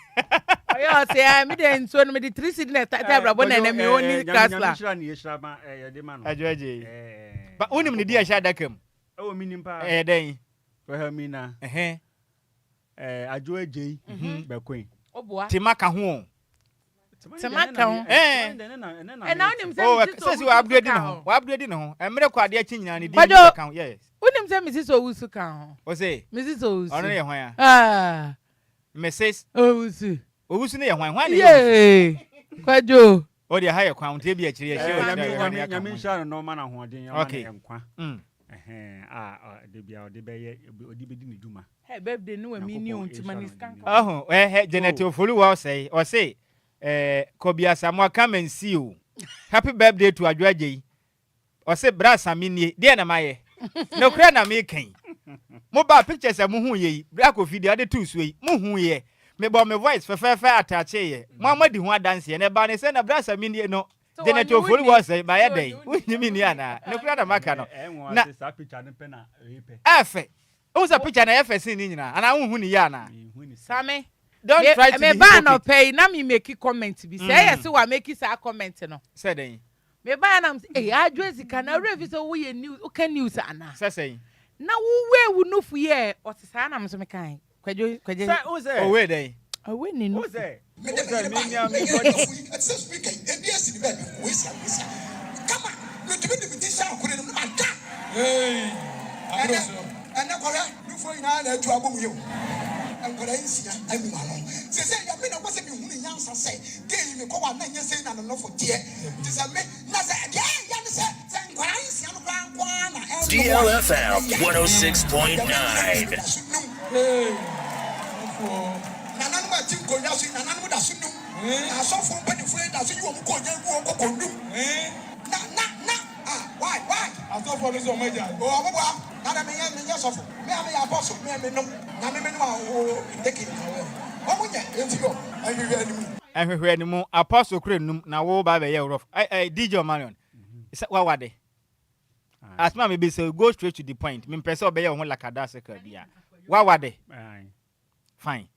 Ɔyɛ ɔsɛ ya mi de nsuo no mi de tiri si na ɛsate abrabɔ na ɛnɛ mi oni kasla. Nyame hyira ne yɛ hyira ma yɛde ma no. Adwo agye. Ba wonim ne di ɛhyɛ adaka mu. Ɛwɔ mi nim paa. Ɛyɛ dɛn? Wilhelmina. Ɛhɛn. Eh, Adwo Adjei Bɛkoe. Oboa. Tema ka ho o. Tema ka ho. Ɛɛ. Ɛna wonim sɛ Oh, mesi sɛ sɛ si owusu wa-upgrade ka ne ho. ho. Wa-upgrade ne ho. Mmerɛ kɔ adeɛ kye nyinaa ne din Kwadwo, bɛka ho. Yes. wonim sɛ mesi sɛ owusu ka ho. O se? Mesi sɛ owusu. Ɔno ne yɛ hwan a? Ah. Mrs. Owusu. Owusu ne yɛ hwan? Hwan ne yɛ owusu? Yee. Kwadwo. O deɛ ha yɛ kwan, nti ebi akyire yɛhyia Eh, wɔ akyire Nyame, a yɛhwɛ Nyame, ne aka Nyame ho. nhyira no na ɔma no ahoɔden, ɔma Okay. no nkwa. Ɛhɛn, a, ɔ, da biara ɔde bɛyɛ, ɔde bɛdi ne dwuma. Hey, birthday no wɔ mi ni o Nyankopɔn nti ma nhyira ne no sika ne nka. Ɔho, ɛhɛ, Janet Oh. Ofori-Wa ɔsɛe, ɔse, eh, Kobi Asamoah come and see o. Happy birthday to Adwo Agyei. Ɔse, bra Same nie, deɛ na mayɛ? Nokorɛ na meka yi. Mo baa pictures a mo hu yɛ yi, bra Kofi deɛ ɔde too soɔ yi, mo hu yɛ. Mebɔɔ me voice fɛfɛɛfɛ attachee yɛ. Mo a moadi ho adanseɛ, na ɛbaa ne sɛ na bra Same nie no, Sɛ Janet ɔnye wo Ofori ni, Wa ɔsɛe, mayɛ sɛ ɔnye dɛn? wo ni. Wonnye me nni anaa? Nokorɛ na maka no. Ɛnɛ, ɛnwanwa Na sɛ saa picture no pɛ na ɛyɛ pɛ. ɛɛfɛ. Wohu sɛ picture no ɛyɛ fɛ sen ne nyinaa anaa wonhu no yie anaa? Menhu ne saa. Same. Don't Me try to be me ba hypocrite. anɔpa yi na me make comment bi sɛ ɛyɛ se wa make saa comment no. Sɛ dɛn? Me ba na me eh adwo sika na awura fi sɛ woyɛ news woka news anaa? Sɛ sɛn? Na wo wee wo nufu yɛ ɔte saa na me nso me kan. Kwadwo kwadwo. Sɛ wo sɛ. Owee dɛn? Ɔwee ne Wo nufu. sɛ. Mede Wo me sɛ yere me baeɛ. nua me Meyɛ kɔ. nufu yi, ɛte sɛ speaker yi, ebi asi ne baabi, wei si ha, wei si ha. Kama, metumi de me ti hyɛ akonnwa no mu na mada. Ɛnɛ, ɛnɛ kɔhwɛ, nufoɔ nyinaa na atu abom yi o. Nkwadaa nsia anum ano. Seesei ɛyɛ me na ɛwɔ sɛ mehunu nyansa sɛ, gay yi mekɔ hɔ a na ɛnyɛ sei na ne nofo teɛ. Nti sɛ me, na sɛ deɛ ɛyɛ ne sɛ, sɛ nkwadaa nsia no koraa nko ara na ɛnom a, DLFM ɛyɛ. 106.9. Da so num. Nananom a ɛte nkonnwa so yi, nananom da so num. Na asɔfoɔ mpanimfoɔ yi da so yi wɔn nkonnwa gu wɔn koko num. Na, na, na, ah, why, why? Asɔfoɔ no nso wɔn agyae. Oh, wɔn boa. Na dɛ menyɛ, menyɛ sɔfo. Me a meyɛ apostle, me a menom. Na me menom a, oh, taking away. Wɔn nyɛ, enti yɔ, ɛnhwehwɛ anim. Ɛnhwehwɛ anim, apostle kura num, na wo ba bɛyɛ rough. Ɛ, ɛ, DJ Omarion, sɛ wawade. Asɛm a mebisa yi, go straight to the point. Mempɛ sɛ ɔbɛyɛ wo ho lakadasika bi a. Wawade. Fine.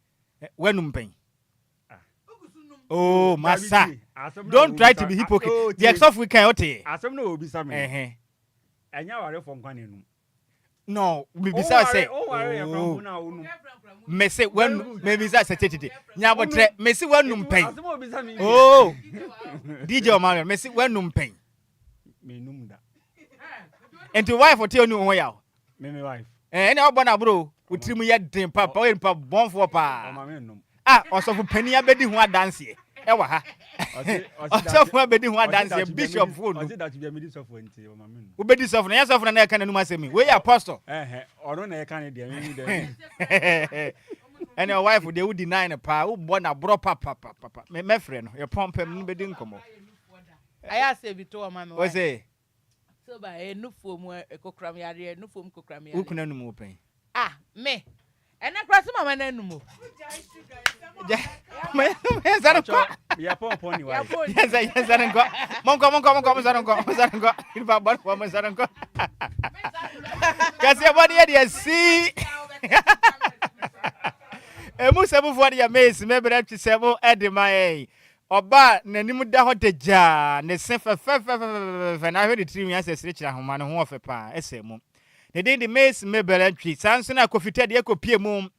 Wanum pɛn. Oh, masa. Don't try to be hypocrite. Oh, Deɛ sɔfo kan wote yɛ. Asɛm na obisa me. Ɛnyɛ awarefo nkwa na enum. No, mebisa sɛ. Oh. Mese wanu mebisa sɛ tete. Nyabotrɛ mese wanum pɛn. Oh. DJ Omarion mese wanum pɛn. Menum da. Nti wife te onu ho yaw. Me me wife. Eh, ɛna ɔbɔ n'aboro o. Wo tirim yɛ den papa, woyɛ nipa bɔnfoɔ paa. Ɔma me nnom. Ah, ɔsɔfo panin abɛdi ho adanseɛ ɛwɔ ha. Ɔsɔfo abɛdi ho adanseɛ, bishop fo nu. Ɔse dakye bia medi sɔfo nti ɔma me nnom. Wobɛdi sɔfo no, ɛnyɛ sɔfo no na ɛka n'anum asɛm yi. Wei yɛ apostle. Ɛhɛ, ɔno na ɛka ne deɛ, me mi deɛ. Ɛne wife deɛ wo deny no paa, wobɔ n'aborɔ papapapa. Mɛfrɛ no, yɛpɔn pɛ me no bɛdi nkɔmmɔ. Ayɛ asɛ bi to ɔma me. Ɔse. Silver ɛyɛ nufoɔ mu kokoram yareɛ nufoɔ mu kokoram yareɛ. Wo kunu anum wo pɛn. Ah me ɛnɛ kora se mama no anum o. Yɛnsa no nkɔ. Yɛpɔnpɔn ni wa. Yɛnsa yɛnsa no nkɔ. Monkɔ monkɔ monkɔ monsa no nkɔ monsa no nkɔ. Nipa bɔ no fɔ monsa no nkɔ. Kɛseɛ bɔ ne yɛ deɛ si. Emu sɛmufoɔ de yɛ maize mɛbrɛ twi sɛ mo ɛde ma yɛn. Ɔbaa a n'anim da hɔ dagyaa, ne se fɛfɛɛfɛfɛfɛfɛ, na ahwɛ ne tirinwi asɛ srekyerɛ ahoma no ho ɔfɛ paa, ɛsɛ mu. Ne din de Miss Mabel Antwi. Saa nso na Kofi Teddy kɔpie mu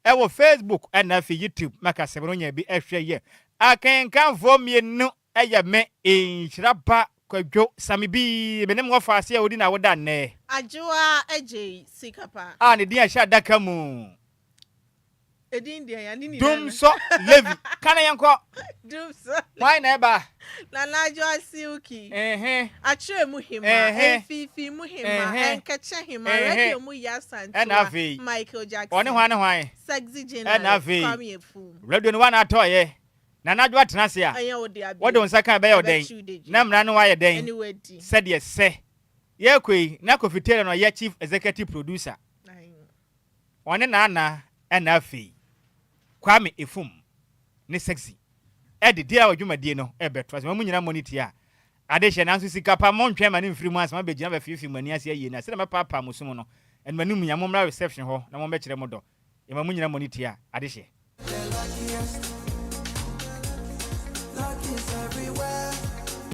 wɔ Facebook ɛna afei YouTube ma kasɛm no nya bi hwɛ yɛ. Akenkanfoɔ mmienu yɛ me, Nhyira Ba Kwadwo Same Bi, me ne mo wɔfa ase a ɔdi n'awoda nnɛ. Adwoa Adjei Sikapa. A ne din a ɛhyɛ adaka mu. Edin deɛ ya ne nyinaa. Dumsɔ Levi. Ka na yɛnkɔ. Dumsɔ. Hwan na ɛba? Nana Adwoa Silky. Akyerɛ mu hema. Mfiifii mu hema. Nkɛkyɛ hema. Radio mu Yaa Santua. Ɛna afei. Michael Jackson. Ɔne hwan ne hwan? Sexy General. Ɛna afei. Kwame Afum. Radio no wa na atɔɔyɛ. Nana Adwoa tena ase a. Ɛnyɛ wo dea bio. Wode wo nsa ka ɛbɛyɛ wo dɛn? Ɛbɛkye wo dedwo. Na mmara no ayɛ dɛn? Ɛne wadi. Sɛdeɛ sɛ. Yɛrekɔ yi, na Kofi Taylor na ɔyɛ Chief Executive Producer. Ɔne Nana ɛna afei Kwame Efum ne Sexy ɛde deɛ dwumadie no ɛbɛto ase. Mo nyinaa mmɔ ne ti a ade hyɛ nanso sika pa montwɛn ma no mfiri mu ansa mabɛgyina bɛfeefee mo ani ase ayie no a sɛdeɛ mɛpaapaa mo som no ɛno m'anim nya mommra reception hɔ na mommɛkyerɛ mo dɔ yɛma mo nyinaa mmɔ ne ti a ade hyɛ.